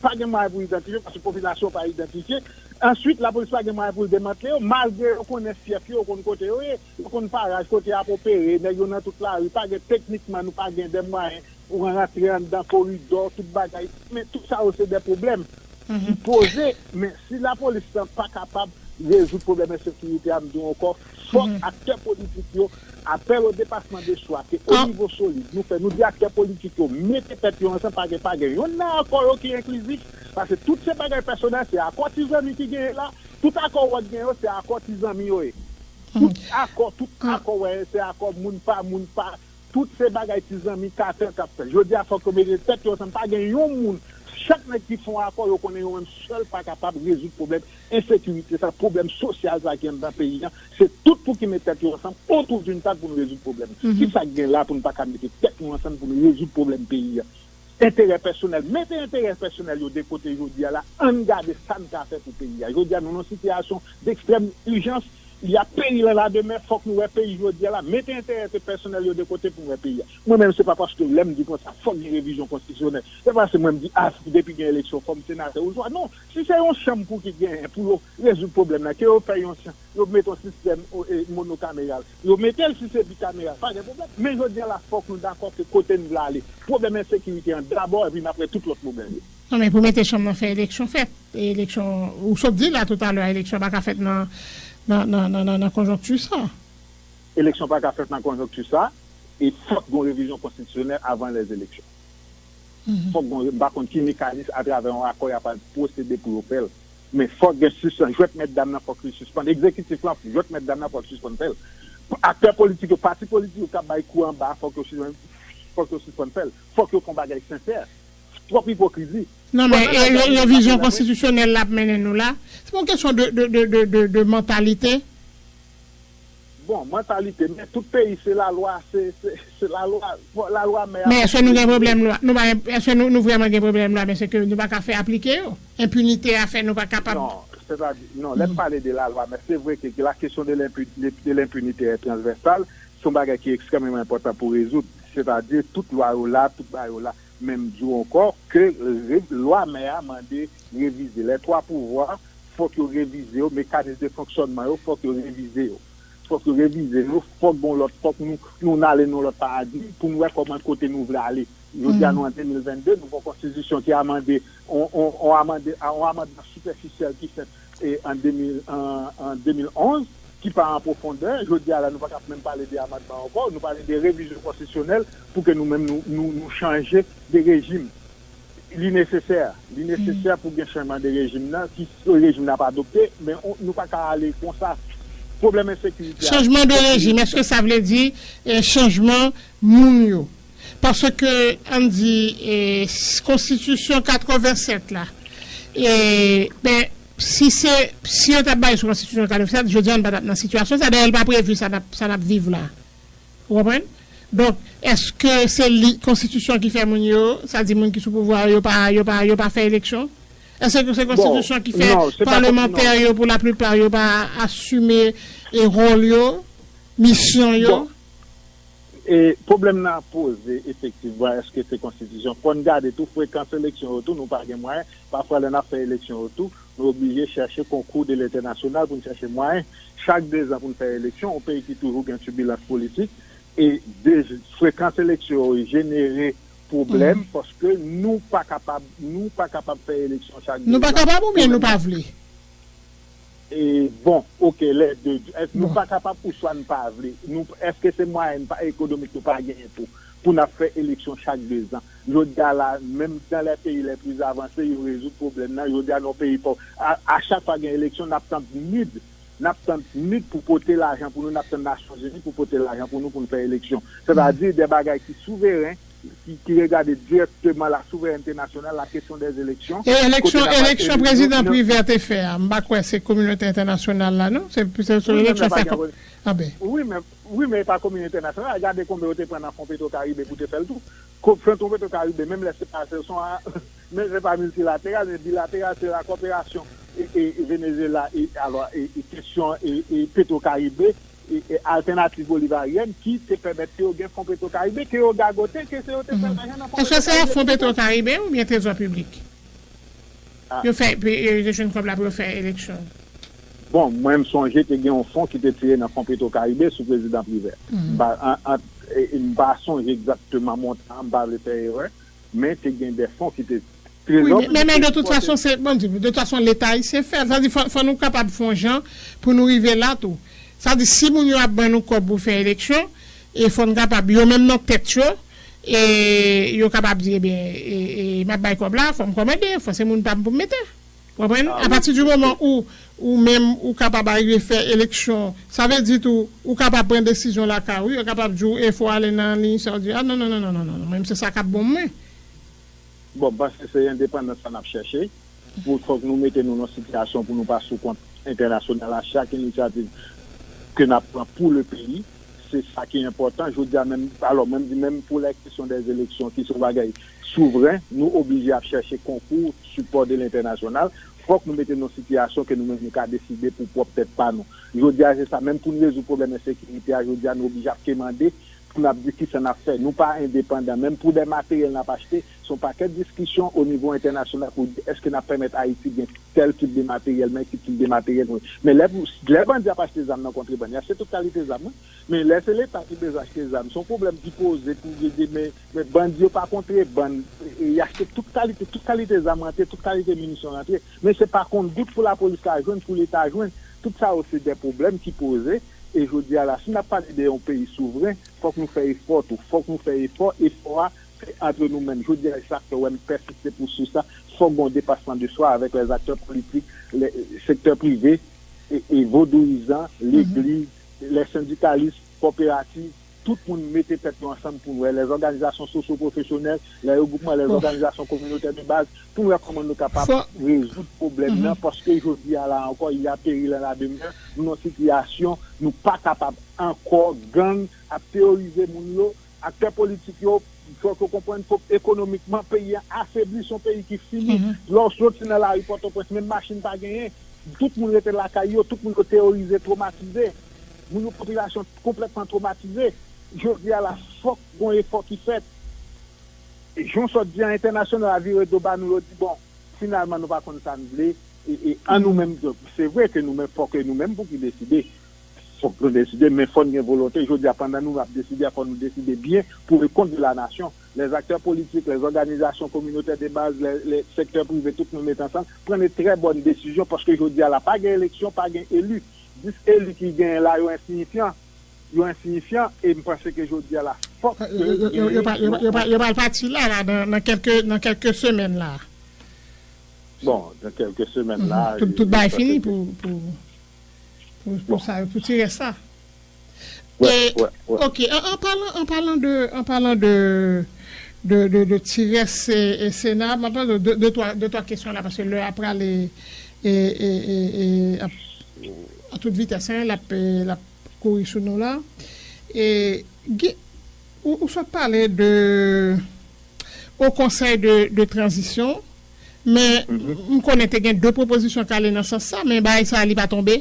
pa gen mwayen pou idantifye, paske popilasyon pa idantifye. Answit, lapolis pa gen mwayen pou l demantle yo, malgre yo konnen fyèf yo, yo konn kote yo ye, yo konn paraj kote y ap opere, nèg yo nan tout lari, pa gen teknikman, nou pa gen de mwayen pou rantre anndan koridò, tout bagay. Men tout sa yo se de pwoblèm ki poze, men si lapolis lan pa kapab rezoud pwoblèm ensekirite a, m di w ankò, fòk aktè politik yo, apèl o depasman de swa, ke o nivo solid, nou fè, nou di aktè politik yo, mete tèt yo ansanm, pa gen, pa gen yonn nan akò yo ki enklizif, paske tout se bagay pèsonèl, se akò ti zanmi ki genyen la, tout akò w wè k gen yo, se akò ti zanmi yo ye. Tout akò, tout akò w wè, se akò moun pa, moun pa, Tout se bagay ti zanmi Carter k ap fè. Jodi a, fòk yo mete tèt yo ansanm. Pa gen yon moun, Chak nèg ki fè yon akò, yo konnen yo menm sèl pa kapab rezoud pwoblèm ensekirite sa, pwoblèm sosyal sa ki anndan peyi a. Se tout pou ki met tèt yo ansanm autour d'une table pou nou rezoud pwoblèm. Kisa k gen la pou nou pa ka mete tèt nou ansanm pou nou rezoud pwoblèm peyi a? Enterè pèsonèl. Mete enterè pèsonèl yo de kote jodi a la, ann gade sa n ka fè pou peyi a. Jodi a, nou nan sitiyasyon dekstrèm ijans, y a peri lan la demen, fòk nou wè peyi jodi a la. Mete enterè pèsonèl yo de kote pou n wè peyi a. Mwen menm, se pa paske lè m di konsa, fòk gen revizyon konstitisyonèl. Se pa paske mwen m di, a, depi gen eleksyon, fò m senatè ou swa. Non, si se yon chanm pou ki genyen, pou yo rezoud pwoblèm nan, ke yo fè yon chanm, yo mete yon sistèm, o, e, monokameral. Yo mete l si se bikameral, pa gen pwoblèm. Men jodi a la, fòk nou dakò ke kote n vle ale. Pwoblèm ensekirite an dabò, epi n ap wè tout lòt pwoblèm yo. Non, men pou mete chanm nan fè eleksyon fèt. E eleksyon, ou sot di la toutalè, eleksyon pa ka fèt nan, nan, nan, nan, nan, nan konjonkti sa. Eleksyon pa ka fèt nan konjonkti sa, e fòk gon revizyon konstitisyonèl avan lèzeleksyon. Fòk gon, m pa konn ki mekanis atravè yon akò y ap al pwosede pou yo fè l. Men fòk gen sispann, jwèt mèt dam nan fòk li sispann. Egzekitif lan, jwèt mèt dam nan fòk sispann fè l. Aktè politik yo, pati politik yo k ap bay kou anba, fòk yo sispann, fòk yo sispann fè l. Fòk yo fè yon bagay sensè. Twòp ipokrizi. Non, men e, revizyon konstitisyonèl la ap mennen nou la. Se pa yon kesyon de, de, de, de, de, de mantalite. Bon, mantalite, men tout peyi se lalwa, se, se, se lalwa, lalwa mè a. Men èske nou gen pwoblèm lwa? Nou pa, èske nou, nou vrèman gen pwoblèm lwa, men se ke nou pa ka fè aplike yo? Enpinite a fè nou pa kapab. Non, sètadi, non, lè m pale de lalwa, men se vre ke la kesyon de lenpi-, de, de lenpinite è transvèsal, se yon bagay ki ekstrèmeman enpòtan pou rezoud. Sètadi, tout lwa yo la, tout bagay yo la. Men m di w ankò ke re-, lwa mè a mande revize. Lè twa pouvwa, fòk yo revize yo, mekanis de fonksyònman yo, fòk yo revize yo. Fòk yo revize yo, fòk gon lòt, fòk nou, nou ale nan lòt paradigm pou nou wè kòman kote nou vle ale. Jodi a nou an de mil vennde, nou gon konstitisyon ki amande, on, on, on amande, on amandman sipèfisyèl ki fèt, e, an de mil, an, an de mil onz, ki pa an pwofondè. Jodi a la, nou pa ka menm pale de amandman ankò, nou pale de revizyon konstitisyonèl pou ke nou menm nou, nou, nou chanje de rejim. Li nesesè, li nesesè pou gen chanjman de rejim nan, si rejim nan ap adopte, men on, nou pa ka ale konsa. Pwoblèm ensekirite a. Chanjman de rejim, èske sa vle di, eh, chanjman moun yo? Paske, ann di, eh, s-, konstitisyon katrevennsèt la, eh, ben, si se, si yo t ap bay sou konstitisyon katrevennsèt, jodi a, nou pa t ap nan sitiyasyon sa. Dayè, l pa previ sa n ap, sa n ap viv la. Ou konprann? Donk, èske se li, konstitisyon ki fè moun yo, sa di moun ki sou pouvwa yo, yo pa, yo pa, yo pa fè eleksyon? Èske se konstitisyon ki fè palemantè yo, pou laplipa, yo pa asime, e, wòl yo, misyon yo? Bon, e, pwoblèm nan poze, efektivman, èske se konstitisyon? Fò n gade tou frekans eleksyon yo tou, nou pa gen mwayen. Pafwa, lè n ap fè eleksyon yo tou, nou oblije chèche konkou de lentènasyonal pou n chèche mwayen. Chak dezan pou n fè eleksyon, yon peyi ki toujou gen tibilans politik, e de frekans eleksyon yo jenere pwoblèm, paske nou pa kapab, nou pa kapab fè eleksyon chak dezan. Nou pa kapab oubyen nou pa vle? E, bon, oke, lè de. Èske nou pa kapab ouswa n pa vle? Nou, èske se mwayen pa, ekonomik nou pa genyen tou, pou n ap fè eleksyon chak dezan? Jodi a la, menm dans les pays les plus avancés, yo rezoud pwoblèm nan. Jodi a, nan yon peyi pòv, a, a chak fwa gen eleksyon, n ap tann mid, n ap tann mid pou pote lajan pou nou, n ap tann Nasyonzini pou pote lajan pou nou, pou n fè eleksyon. Sètadi, de bagay ki souveren, ki, ki regade dirèkteman la souverènte nasyonal, la kesyon dè eleksyon. E eleksyon, eleksyon prezidan Privè te fè a, m pa kwè se kominote entènasyonal la, non? Se, se, se eleksyon fè. Wi, men, wi, men e pa kominote entènasyonal. Gade konbyen yo te pran nan Fon Petro Karibe pou te fè l tou. Ko-, Fon Petro Karibe, menm lè se pa, se son a, men se pa miltilateral, men bilateral, se la kòperasyon e, e, e Venezuela, e, alò, e, e kesyon, e, e Petro Karibe, e, e altènativ bolivaryèn ki te pèmèt ke yo gen Fon Petro Karibe, ke yo gagote, ke se yo te fè lajan nan Fon Petro Karibe. Èske se a Fon Petro Karibe oubyen Trezò Piblik? Yo fè, yo, yo jwenn kòb la pou yo fè eleksyon. Bon, mwen, m sonje te gen yon fon ki te tire nan Fon Petro Karibe sou prezidan Privè. M pa, an, an, e, e, m pa sonje egzakteman montan an, m pa vle fè erè, men te gen de fon ki te tire. Wi, men, men, men de tout fason, se, bon, de tout fason, Leta ayisyen fè l. Sa di, fò, fò nou kapab fè yon jan pou nou rive la tou. Sa di, si moun yo ap ban nou kòb pou fè eleksyon, e fò n kapab, yo menm nan tèt yo, e yo kapab di, ebyen, e, e, m ap bay kòb la, fò m kòmande, fò se moun pa m pou m mete. Ou konprann? Apati di moman ou, ou menm, ou kapab arive fè eleksyon, sa vle di tou, ou kapab pran desizyon lakay ou, yo kapab di w, e fò w ale nan liy sa, ou di, a, non, non, non, menm se sa k ap bon mwen. Bon, m panse se endepandans sa n ap chèche. Pou, fòk nou mete nou nan sitiyasyon pou nou pa sou kont entènasyonal a chak inisyativ ke n ap pran pou le peyi. Se sa ki enpòtan. Jodi a menm, alò, mwen m di menm pou lè kesyon dè eleksyon ki se yon bagay souvren, nou oblije ap chèche konkou, sipò de lentènasyonal. Fòk nou mete nou nan sitiyasyon ke nou menm nou ka deside pou pwòp tèt pa nou. Jodi a se sa, menm pou n rezoud pwoblèm ensekirite a, jodi a nou oblije ap kemande pou n ap di kisa n ap fè. Nou pa endepandan. Menm pou dè materyèl n ap achte, se yon pakèt diskisyon o nivo entènasyonal pou di èske n ap pèmèt Ayiti gen tèl tip de materyèl, men ki tip de materyèl nou. Men lè, lè bandi ap achte zam nan kontrebann, y achte tout kalite zam, wi. Men lè se Leta ki bezwen achte zam, se yon pwoblèm ki poze pou rede, men, men bandi yo pa kontrebann, e, y achte tout kalite, tout kalite zam rantre, tout kalite minisyon rantre. Men se pa kont gout pou lapolis ka jwenn, pou Leta jwenn. Tout sa yo se dè pwoblèm ki poze. E jodi a la, si n ap pale de yon peyi souvren, fòk nou fè efò tou. Fòk nou fè efò. Efò a, se antre nou menm. Jodi a, sa k fè w wè m pèsiste pou sou sa. Fòk gen yon depasman de swa avèk lèzaktè politik, lè, sektè prive, e, e vodouyizan, legliz, lè sendikalis, kowoperativ, tout moun mete tèt nou ansanm pou n wè, lèzòganizasyon sosyo-pwofesyonèl, lè regroupman, lèzòganizasyon kominotè de baz, pou n wè kòman nou kapab rezoud pwoblèm nan, paske jodi a la ankò, il y a péril en la demeure, nou nan sitiyasyon, nou pa kapab ankò, gang ap teworize moun yo, aktè politik yo, fòk yo konprann, fòk ekonomikman peyi a afebli, se yon peyi ki fini. Lè w soti nan lari Pòtoprens, menm machin pa genyen. Tout moun rete lakay yo, tout moun yo teworize, twomatize. Moun yo, popilasyon konplètman twomatize. Jodi a la, fòk gon efò ki fèt. E jan w sot di an, entènasyonal la vire do ba nou, yo di, bon, finalman, nou pa konn sa n vle. E, e an nou menm, se vre ke nou menm, fòk ke nou menm pou ki deside. Fòk nou deside, men fò n gen volonte. Jodi a, pandan nou ap deside a, fò nou deside byen pou le kont de la nasyon. Lèzaktè politik, lèzòganizasyon kominotè de baz, lè, lè sektè prive, tout nou met ansanm, pran de trè bòn desizyon, paske jodi a la, pa gen eleksyon, pa gen eli. Dis eli ki genyen la, yo ensiyifyan. Yo ensiyifyan, e m panse ke jodi a la, fòk ke yo, yo, yo, yo, pa, yo, pa, yo, pa, yo pral pati la, la, nan, nan kèlke, nan kèlke semèn la. Bon, nan kèlke semèn la, tout, tout bagay fini pou, pou, pou, pou sa, pou ti rès la. E, ok, an, an palan, an palan de, an palan de, de, de, de ti rès, e, e Sena, m ap pale de, de, de twa, de twa kesyon la, paske lè a prale, e, e, e, e, ap, a tout vitès, en, l ap, e, l ap kouri sou nou la. E, gen, ou, ou sot pale de, o konsèy de, de tranzisyon, men m konnen te gen de pwopozisyon k ale nan sans sa, men bagay sa a, li pa tonbe.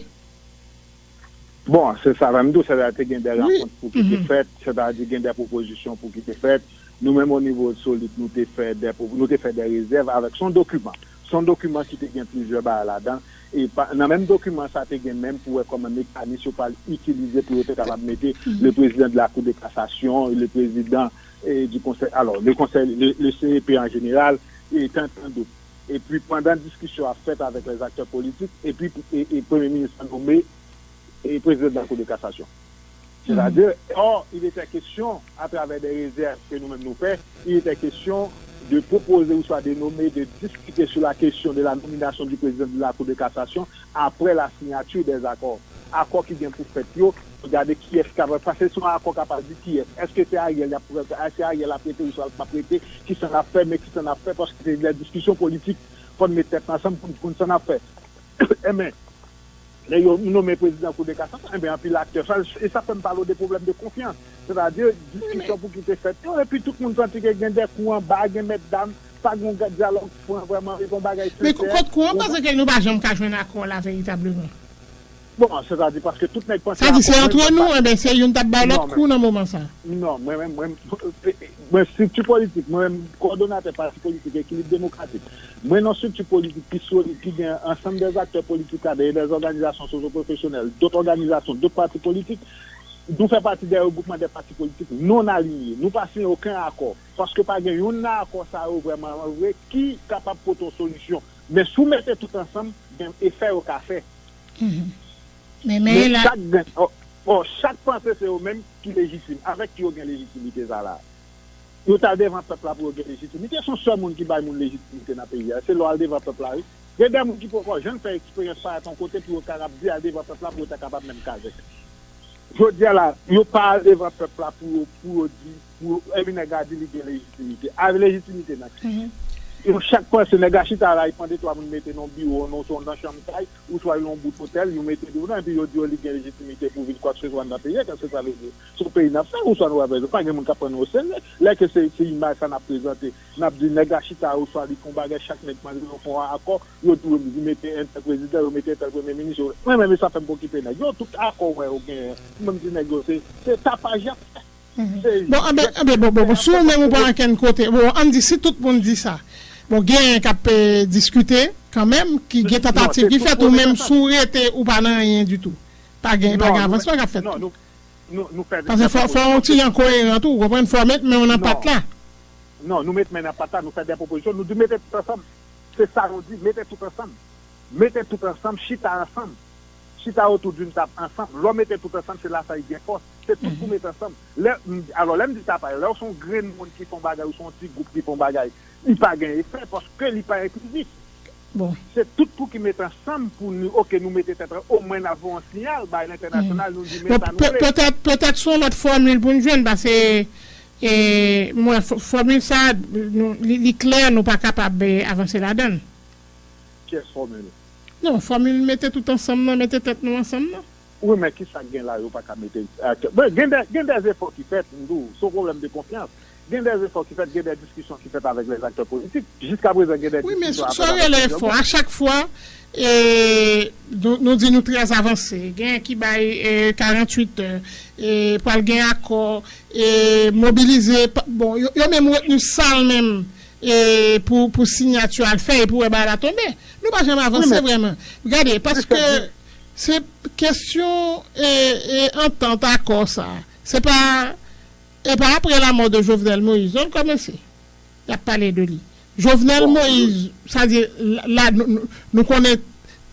Bon, se sa menm tou, sètadi te gen de rankont pou ki te fèt, sètadi gen de pwopozisyon pou ki te fèt. Nou menm, o nivo Solid, nou te fè de, nou te fè de rezèv avèk, se yon dokiman. Se yon dokiman ki te gen plizyè bagay ladan. E pa, nan menm dokiman sa, te gen menm pou wè kòman mekanis yo pral itilize pou yo te kapab mete le président de la Cour de cassation, le président, e, du conseil, alò, le conseil, le, le C E P an jeneral, e tann, tann dot. Epi, pandan diskisyon ap fèt avèk lèzaktè politik, epi, e, e premye minis la nome, e, président de la Cour de cassation. C'est-à-dire, or, il était question, à travers des réserves que nous-mêmes nous fait, il était question de proposer ou soit de nommer, de discuter sur la question de la nomination du président de la Cour de cassation après la signature des accords. Akò ki gen pou fèt yo, gade kiyès k ap, paske se yon akò k ap di kiyès. Èske se Ariel y ap, èske Ariel ap rete ou soit l p ap rete, kisa n ap fè, men kisa n ap fè, paske se de diskisyon politik, fò n met tèt ansanm pou n konn sa n ap fè. Enben, lè yo nonmen prezidan Kou de kasasyon, enben, anpil aktè, sa, e sa fè m pale w de pwoblèm de konfyans. Sètadi, diskisyon pou ki te fèt yo, epi tout moun santi ke gen de kou anba, gen mèt dam, pa gen yon dyalòg fran vrèman, epi yon bagay sensè. Men kot kou an, paske nou pa janm ka jwenn akò la veritableman. Bon, sètadi, paske tout nèg panse. Sa di, se antre nou, enben, se youn t ap bay lòt kou nan moman sa. Non, mwen menm, mwen, mwen, estrikti politik, mwen menm, kowòdonatè pati politik Ekilib Demokratik. Mwen nan estrikti politik ki solid, ki gen ansanm de aktè politik ladan, e de òganizasyon sosyo-pwofesyonèl, dòt òganizasyon, dòt pati politik. Nou fè pati de regroupman de pati politik non alinye. Nou pa siyen okenn akò. Paske pa gen youn nan akò sa yo vrèman vre ki kapab pote yon solisyon. Men si w mete tout ansanm, gen efè yo ka fè. Men, men chak gen, o, o, chak panse se yo menm ki lejitim. Avèk ki yo gen lejitimite sa la? Yo t al devan pèp la pou yo gen lejitimite. Se yon sèl moun ki bay moun lejitimite nan peyi a. Se lè w al devan pèp la, wi. Gen de moun ki poko janm fè eksperyans parèt yon kote pou yo kapab di al devan pèp la pou yo ta kapab menm kazèk. Jodi a la, yo pa al devan pèp la pou yo, pou yo di, pou yo, enben nèg la di li gen lejitimite. A lejitimite nan ki? Yo chak panse, nèg la chita la, li pran de twa moun, mete nan biwo, nan, nan chanm kay, oswa yon bout otèl, yo mete li nan, epi yo di yo li gen lejitimite pou vin kwakseswa nan peyi a, kèlkeswa sa vle di. Se yon peyi n ap fè, oswa nou pa fè, pa gen moun k ap pran nou oserye. Lè ke se, se imaj sa n ap prezante, n ap di nèg la chita, oswa li fè yon bagay, chak nèg mande yo fè yon akò, yo di yo mete entèl prezidan, yo mete entèl premye minis. Mwen menm, e sa fè m pa okipe nèg yo, tout akò wè yo genyen. Mwen m di nèg yo, se, se tapaj y ap fè. Bon, anben, anben, bon, bon, bon, si ou menm ou pa ankenn kote, bon, ann di, si tout moun di sa, bon, genyen k ap eh, diskite kanmenm, ki gen tantativ ki fèt, ou menm si ou rete, ou pa nan anyen ditou. Pa gen, pa gen avansman k ap fèt. Paske fò, fò yon ti jan koyeran tou, ou konprann, fò met men w nan pat la. Non, nou met men nan pat la, nou fè de pwopozisyon, nou di mete tout ansanm. Se sa nou di, mete tout ansanm. Mete tout ansanm, chita ansanm. Chita otou d'une table ansanm. Lè w mete tout ansanm, se la sa y gen fòs. Se tout pou mete ansanm. Lè, alò, lè m di sa pa, lè w se yon grenn moun ki fè yon bagay, ou se yon ti gwoup ki fè yon bagay, li pa gen efè paske li pa enklizif. Bon. Se tout pou ki mete ansanm pou nou, oke, nou mete tèt ansanm, omwen n ap voye yon siyal bay lentènasyonal, nou di men sa nou vle. Petèt, petèt se yon lòt fòmil pou n jwenn, paske e, m wè fòmil sa, li, li klè, nou pa kapab e, avanse ladan l. Kyès fòmil? Non, fòmil mete tout ansanm nan, mete tèt nou ansanm nan. Wi, men kisa k gen la yo pa ka mete aktyèl? Bon, gen de, gen de efò ki fèt, m di w, se yon pwoblèm de konfyans. Gen de efò ki fèt, gen de diskisyon ki fèt avèk lèzaktè politik. Jiskaprezan, gen de diskisyon avèk lèzaktè politik. Wi, men sa w rele efò, a chak fwa, e, nou, nou di nou trè avanse. Gen ki bay e, karanntuit è, e, pral gen akò, e, mobilize. Bon, yo, yo menm retni sal menm e, pou, pou siyati a l fè, e pou wè bagay la tonbe. Nou pa janm avanse vrèman. Gade, paske se kesyon e, e, antant, akò sa. Se pa, e pa apre lanmò de Jovenel Moïse, non, l kòmanse. Y ap pale de li. Jovenel Moïse, sa di, la, nou, nou konnen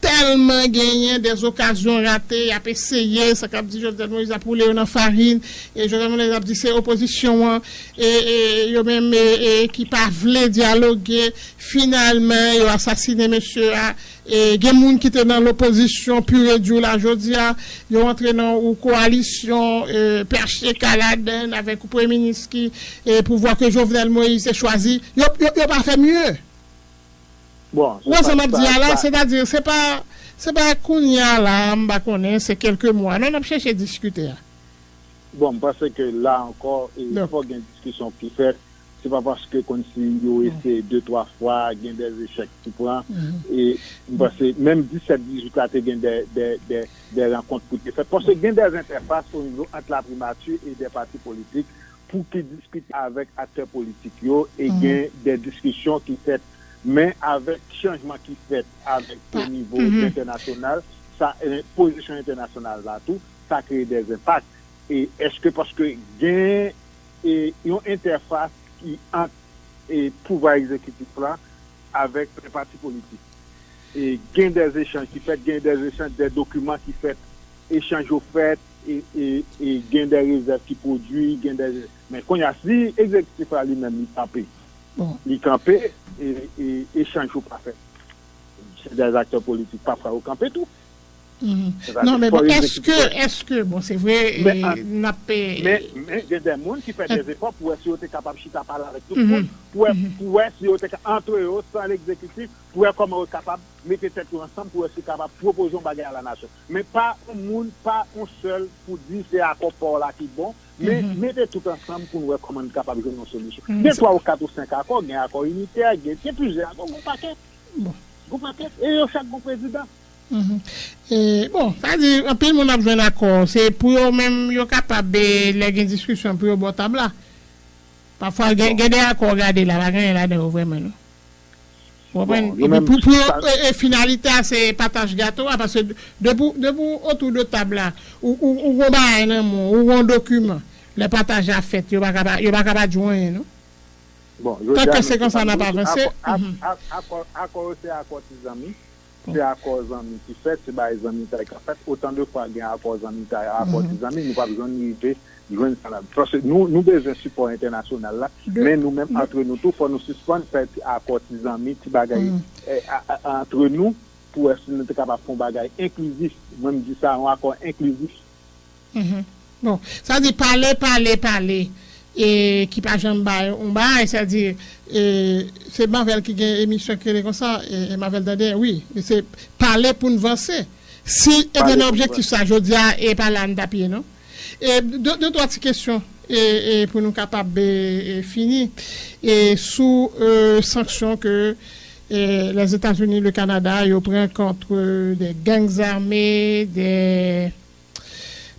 tèlman genyen dèzokazyon rate, y ap eseye, sa k ap di Jovenel Moïse ap woule yo nan farin, e Jovenel Moïse ap di se opozisyon an, e, e yo menm e, e, ki pa vle dyaloge, finalman yo asasinen mesye a, e gen moun ki te nan lopozisyon pur et dur la, jodi a, yo antre nan yon kowalisyon, e, P H T K ladan, avèk yon premye minis ki, e, pouvwa ke Jovenel Moïse te chwazi, yo, yo, yo pa fè mye. Bon, ou wè sa m ap di a la, sètadi se pa, se pa kounye a la, m pa konnen, se kèlke mwa, non, n ap chèche diskite a. Bon, m panse ke la ankò, e, fò gen diskisyon ki fèt. Se pa paske kòmsi yo eseye de, twa fwa, gen de echèk ki pran. E m panse, menm disèt, dizuit la, te gen de, de, de, de rankont pou te fèt. Paske gen de entèfas o nivo ant laprimati e de pati politik. Pou ki diskite avèk aktè politik yo e gen de diskisyon ki fèt, men avèk chanjman ki fèt avèk o nivo entènasyonal, sa, e, pozisyon entènasyonal la tou, sa kreye de enpak. E èske paske gen e, yon entèfas ki ant e, pouvwa egzekitif la avèk pati politik? E gen de echanj ki fèt, gen de echanj, de dokiman ki fèt, echanj yo fèt, e, e, e gen de rezèv ki pwodui, gen de, men kounye a, si egzekitif la li menm li kanpe, li kanpe, e, e echanj yo pa fèt, de aktè politik pafwa yo kanpe tou. Non, men bon, èske, èske, bon, se vre, n ap. Men, men gen de moun ki fè de efò pou wè si yo te kapab chita pale avèk tout moun, pou wè, pou wè si yo te ka, antre yo, san egzekitif, pou wè kòman yo kapab mete tèt yo ansanm, pou wè si yo kapab pwopoze yon bagay a la nasyon. Men pa yon moun, pa yon sèl pou di se akò pa w la ki bon, men mete tout ansanm pou n wè kòman n kapab jwenn yon solisyon. Gen twa ou kat ou senk akò, gen akò initè, gen, gen plizyè akò, gon pakèt. Gon pakèt. E yo chak gon prezidan. E, bon, sa di, anpil moun ap jwenn akò. Se pou yo menm, yo kapab, e, lè gen diskisyon, pou yo bò tab la. Pafwa, gen, gen de akò, gade la, pa gen anyen ladan yo vrèman, non. Ou konprann? Epi pou, pou yo, e, e, finalite a, se pataj gato a, paske depi, depi w otou de tab la, ou, ou, ou gon bagay nan men w, ou gon dokiman, lè pataj la fèt, yo pa ka pa, yo pa ka pa di w anyen, non. Tanke se konsa n ap avanse. Akò yo se akò ti zanmi. Se akò zanmi ki fèt, se bagay zanmitay k ap fèt. Otan de fwa gen akò zanmitay, akò ti zanmi, nou p ap janm rive jwenn sa la. Paske nou, nou bezwen sipò entènasyonal la, men nou menm antre nou tou, fò nou sispann fè ti akò ti zanmi, ti bagay antre nou, pou wè si nou te kapab fè yon bagay enklizif. Mwen, m di sa, yon akò enklizif. Bon, sa di pale, pale, pale. e ki pa janm bay yon bagay, sètadi, e, se Marvel ki gen emisyon ki rele konsa, e, e Marvel Tande, wi, se pale pou n vanse. Si e te nan objektif sa, jodi a, e pa la n t ap ye, non? E de, de twa ti kesyon, e, e pou nou kapab, e, e, fini, e sou, e, sanksyon ke, e, Lèzetazini, le Kanada, yo pran kont, e, de gangs armés, de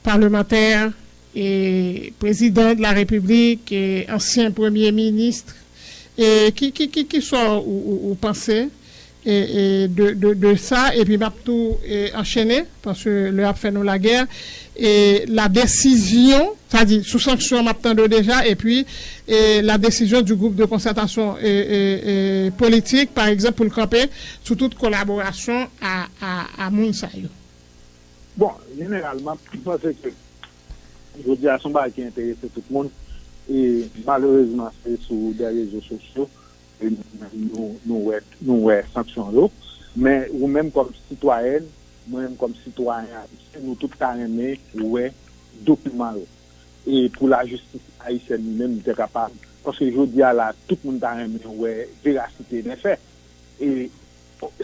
parlemantè, e prezidan de la repiblik, e ansyen premye minis, e ki, ki, ki, ki sa ou, ou, ou panse, e, e de, de, de sa, epi m ap tou, e, anchene, paske lè ap fè nou lagè, e la desizyon, sa di, sou sanksyon m ap tande w deja, epi, e la desizyon du groupe de concertation, e, e, e politik, pa egzanp, pou l kanpe sou tout kolaborasyon a, a, a moun sa yo. Bon, jeneralman, m panse ke jodi a se yon bagay ki enterese tout moun. E malerezman, se sou de rezo sosyo ke nou, nou, nou wè, nou wè sanksyon yo. Men ou menm kòm sitwayèn, mwen menm kòm sitwayen ayisyen, nou tout ta renmen wè dokiman yo. E pou lajistis ayisyèn li menm, li te kapab. Paske jodi a la, tout moun ta renmen wè verasite dè fè. E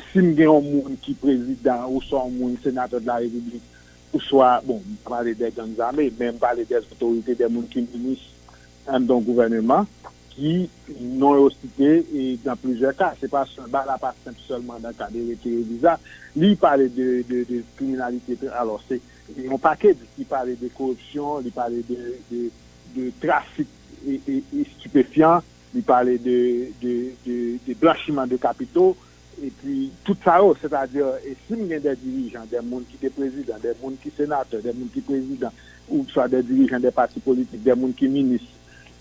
si m gen yon moun ki prezidan, oswa yon moun senatè de la repiblik, oswa, bon, m pa pale de gang zame, men m pale de otorite, de moun ki minis anndan yon gouvèneman, ki non yo site, e dan plizyè ka. Se pa sèl, bagay la pa senp sèlman dan ka de retire viza. Li pale de, de, de kriminalite, alò, se yon pakèt, li pale de koripsyon, li pale de, de, de trafik e, e, estipefyan, li pale de, de, de, de blanchiman de kapito, epi tout sa yo, sètadi, e si m gen de dirijan, de moun ki te prezidan, de moun ki senatè, de moun ki prezidan, oubswa de dirijan de pati politik, de moun ki minis,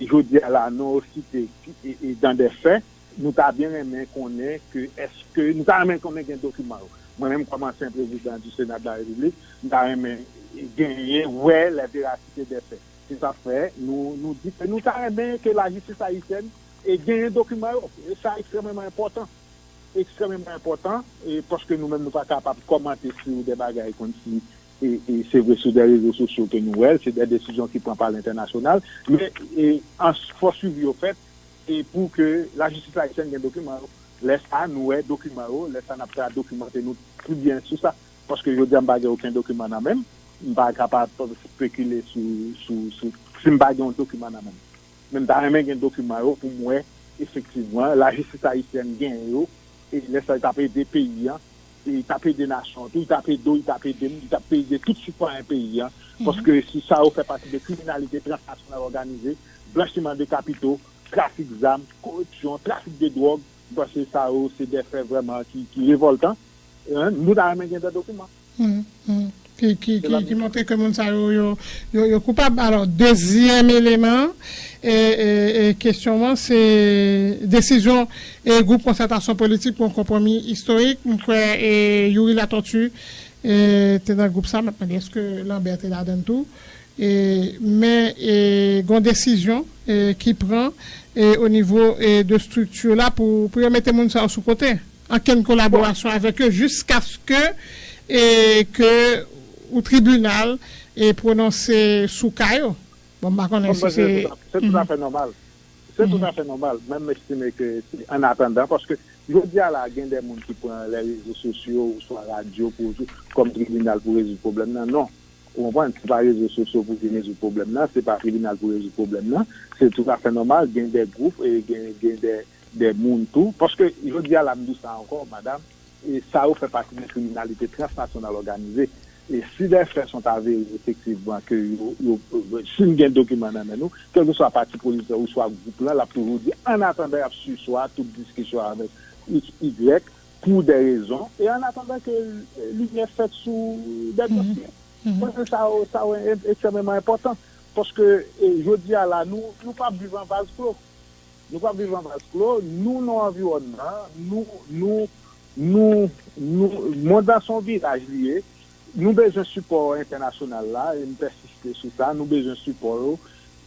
jodi a la, non yo site e, e dan de fè, nou ta byen renmen konnen ke èske, nou ta renmen konnen gen dokiman yo. Mwen menm kòm ansyen prezidan du Sénat de la République, m ta renmen genyen, wè la verasite dè fè. Se sa k fè nou, nou di ke nou ta renmen ke lajistis ayisyèn e genyen dokiman yo. E sa ekstrèmeman enpòtan. Ekstrèmeman enpòtan, e paske nou menm nou pa kapab kòmante sou de bagay kòmsi, e, e se vre sou de rezo sosyo ke nou wè l, se de desizyon ki pran pa lentènasyonal, men e, an, fò swivi yo fèt, e pou ke lajistis ayisyèn gen dokiman yo. Lè sa a, nou wè dokiman yo, lè sa a, n ap ka dokimante nou pi byen sou sa. Paske jodi a, m pa gen okenn dokiman nan men m, m pa kapab espekile sou, sou, sou, si m pa gen yon dokiman nan men m. Men m ta renmen gen dokiman yo pou m wè, efektivman, lajistis ayisyèn genyen yo, e lè sa a, l t ap ede peyi a, e l t ap ede nasyon an tou, li t ap ede w, li t ap ede m, li t ap ede tout sitwayen peyi a, paske si sa yo fè pati de kriminalite transnasyonal òganize, blanchiman de kapito, trafik zam, koripsyon, trafik de dwòg, m panse sa yo se de fè vrèman ki, ki revòltan. Hein, nou ta renmen gen de dokiman. Ki, ki, ki, ki montre ke moun sa yo, yo, yo, yo koupab. Alò, dezyèm eleman, e, e, e kesyon an, se desizyon e gwoup konsètasyon politik pou yon konpwomi istorik. M kwè e Youri Latortue e, te nan gwoup sa, m ap mande èske Lambert te ladan l tou. E, men e, gen yon desizyon e, ki pran e, o nivo e, de estrikti la pou, pou yo mete moun sa yo sou kote. Ankenn kolaborasyon avèk yo jiskaske e, ke ou tribinal e pwononse sou ka yo. Bon, m pa konnen si se. Se toutafè nòmal. Se toutafè nòmal. Men m estime ke se annatandan, paske jodi a la, gen de moun ki pran lè rezo sosyo oswa radyo pou, kòm tribinal pou rezoud pwoblèm nan. Non. Ou konprann? Se pa rezo sosyo pou vin rezoud pwoblèm nan, se pa tribinal pou rezoud pwoblèm nan. Se toutafè nòmal, gen de gwoup, e gen, gen de, de moun tou. Paske jodi a la, m di sa ankò, madanm, e sa yo fè pati de kriminalite transnasyonal òganize. E si de fè sont avérés efektivman ke yo, yo, si n gen dokiman nan men nou, kèlkeswa pati politik la oswa gwoup la, l ap toujou di, annatandan y ap sispann tout diskisyon avèk X, Y, pou de rezon, e annatandan ke limyè fèt sou de dosye. Mwen, sa yo, sa yo ekstrèmeman enpòtan. Paske, e, jodi a la, nou, nou p ap viv an vaz klo. Nou p ap viv an vaz klo, nou nan yon anviwònman, nou, nou, nou, nou, mond lan se yon vilaj li ye, nou bezwen sipò entènasyonal la, e m pèsiste sou sa, nou bezwen sipò yo,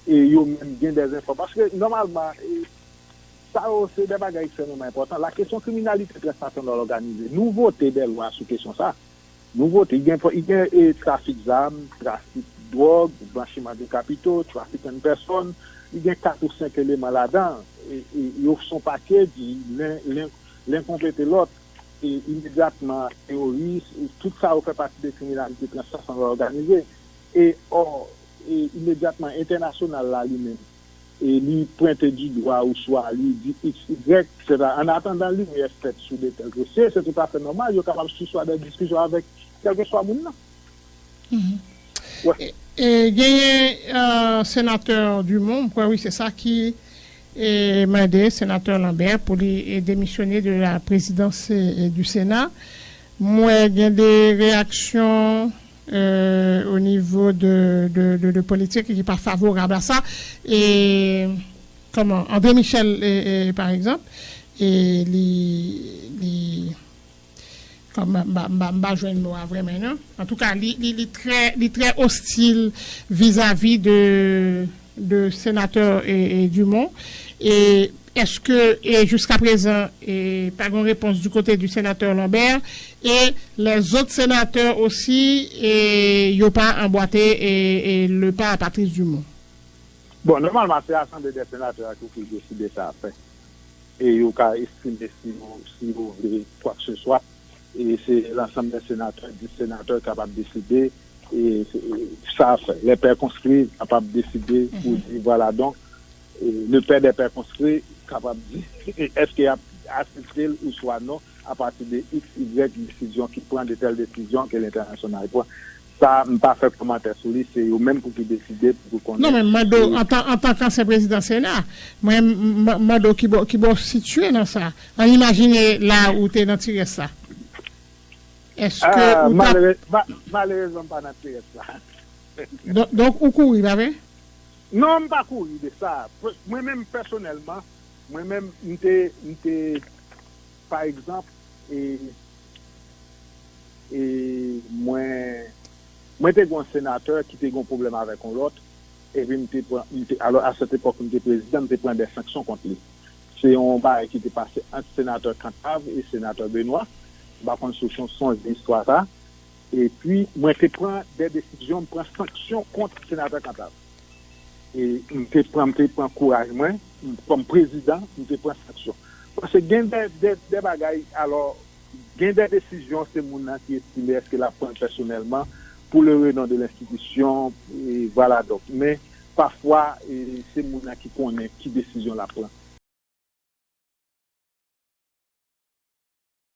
e yo menm gen de enfò. Paske, nòmalman, e, sa yo se de bagay ekstrèmeman enpòtan. La kesyon kriminalite transnasyonal òganize, nou vote de lwa sou kesyon sa. Nou vote, gen, gen e, trafik zam, trafik dwòg, blanchiman de kapito, traffic in person, li gen kat ou senk eleman ladan. E, e, yo se yon pakèt, len, len, len konplete lòt. E imedyatman, teworis, e tout sa yo fè pati de kriminalite transnasyonal òganize. E, ò, e imedyatman, entènasyonal la li menm, e li pwente di dwa oswa li di X, Y, sèta, an atandan limyè fèt sou de tèl dosye, se toutafè nòmal, yo kapab sispann diskisyon avèk kèlkeswa moun nan. E, e genyen euh, senatè Dumont, m kwè wi, se sa ki e, mande senatè Lambert pou li e, demisyone de la présidence e, du Sénat. M wè gen de reyaksyon euh, au niveau de, de, de, de politik ki pa favorab a sa. E, kòman, André Michel, e, e, par exemple, e, li, li, kòm m pa jwenn mo a vrèman non. Antouka, li, li, li trè, li trè ostil vizavi de, de senatè e, e Dumont. E èske e jiska prezan e pa gen repons du kote du senatè Lambert e lèzòt senatè osi e yo pa anbwate e, e le pa a Patrice Dumont? Bon, nòmalman, se asanble dè senatè a ki pou deside sa a fè. E yo ka estime si yo, si yo vle kwakeseswa. E se lansanm dè senatè, dis senatè kapab deside e sa a fè. Lè pè konskri kapab deside pou di vwala donk, e le pè dè pè konskri kapab di èske y ap asepte l oswa non apati de X, Y desizyon ki pran, de tèl desizyon ke lentènasyonal pran. Sa, m pa fè kòmantè sou li, se yo menm pou ki deside, pou ki konnen. Non, men m mande w, antan, antan k ansyen prezidan Sena, mwen, m mande w kibò, kibò w sitiye nan sa. Ann imajine la ou te nan ti rès la. Èske ou t ap. Malerezman, m pa nan ti rès la. Donk, ou kouri, pa vre? Non, m pa kouri de sa. Mwen menm, pèsonèlman, mwen menm, m te, m te, pa egzanp, e, e mwen, mwen te gen yon senatè ki te gen yon pwoblèm avèk yon lòt, epi m te pran, m te, alò, a sèt epòk, m te prezidan, m te pran de sanksyon kont li. Se yon bagay ki te pase ant senatè Cantave e senatè Benoît. M pa konn si w sonje istwa sa. Epi, mwen te pran de desizyon, m pran sanksyon kont senatè Cantave. E m te pran, m te pran kouraj mwen, m, kòm prezidan, m te pran sanksyon. Paske gen de, de, de bagay, alò, gen de desizyon, se moun nan ki estime èske l ap pran l pèsonèlman, pou le renon de lenstitisyon, e vwala donk. Men, pafwa, e, se moun nan ki konnen ki desizyon l ap pran.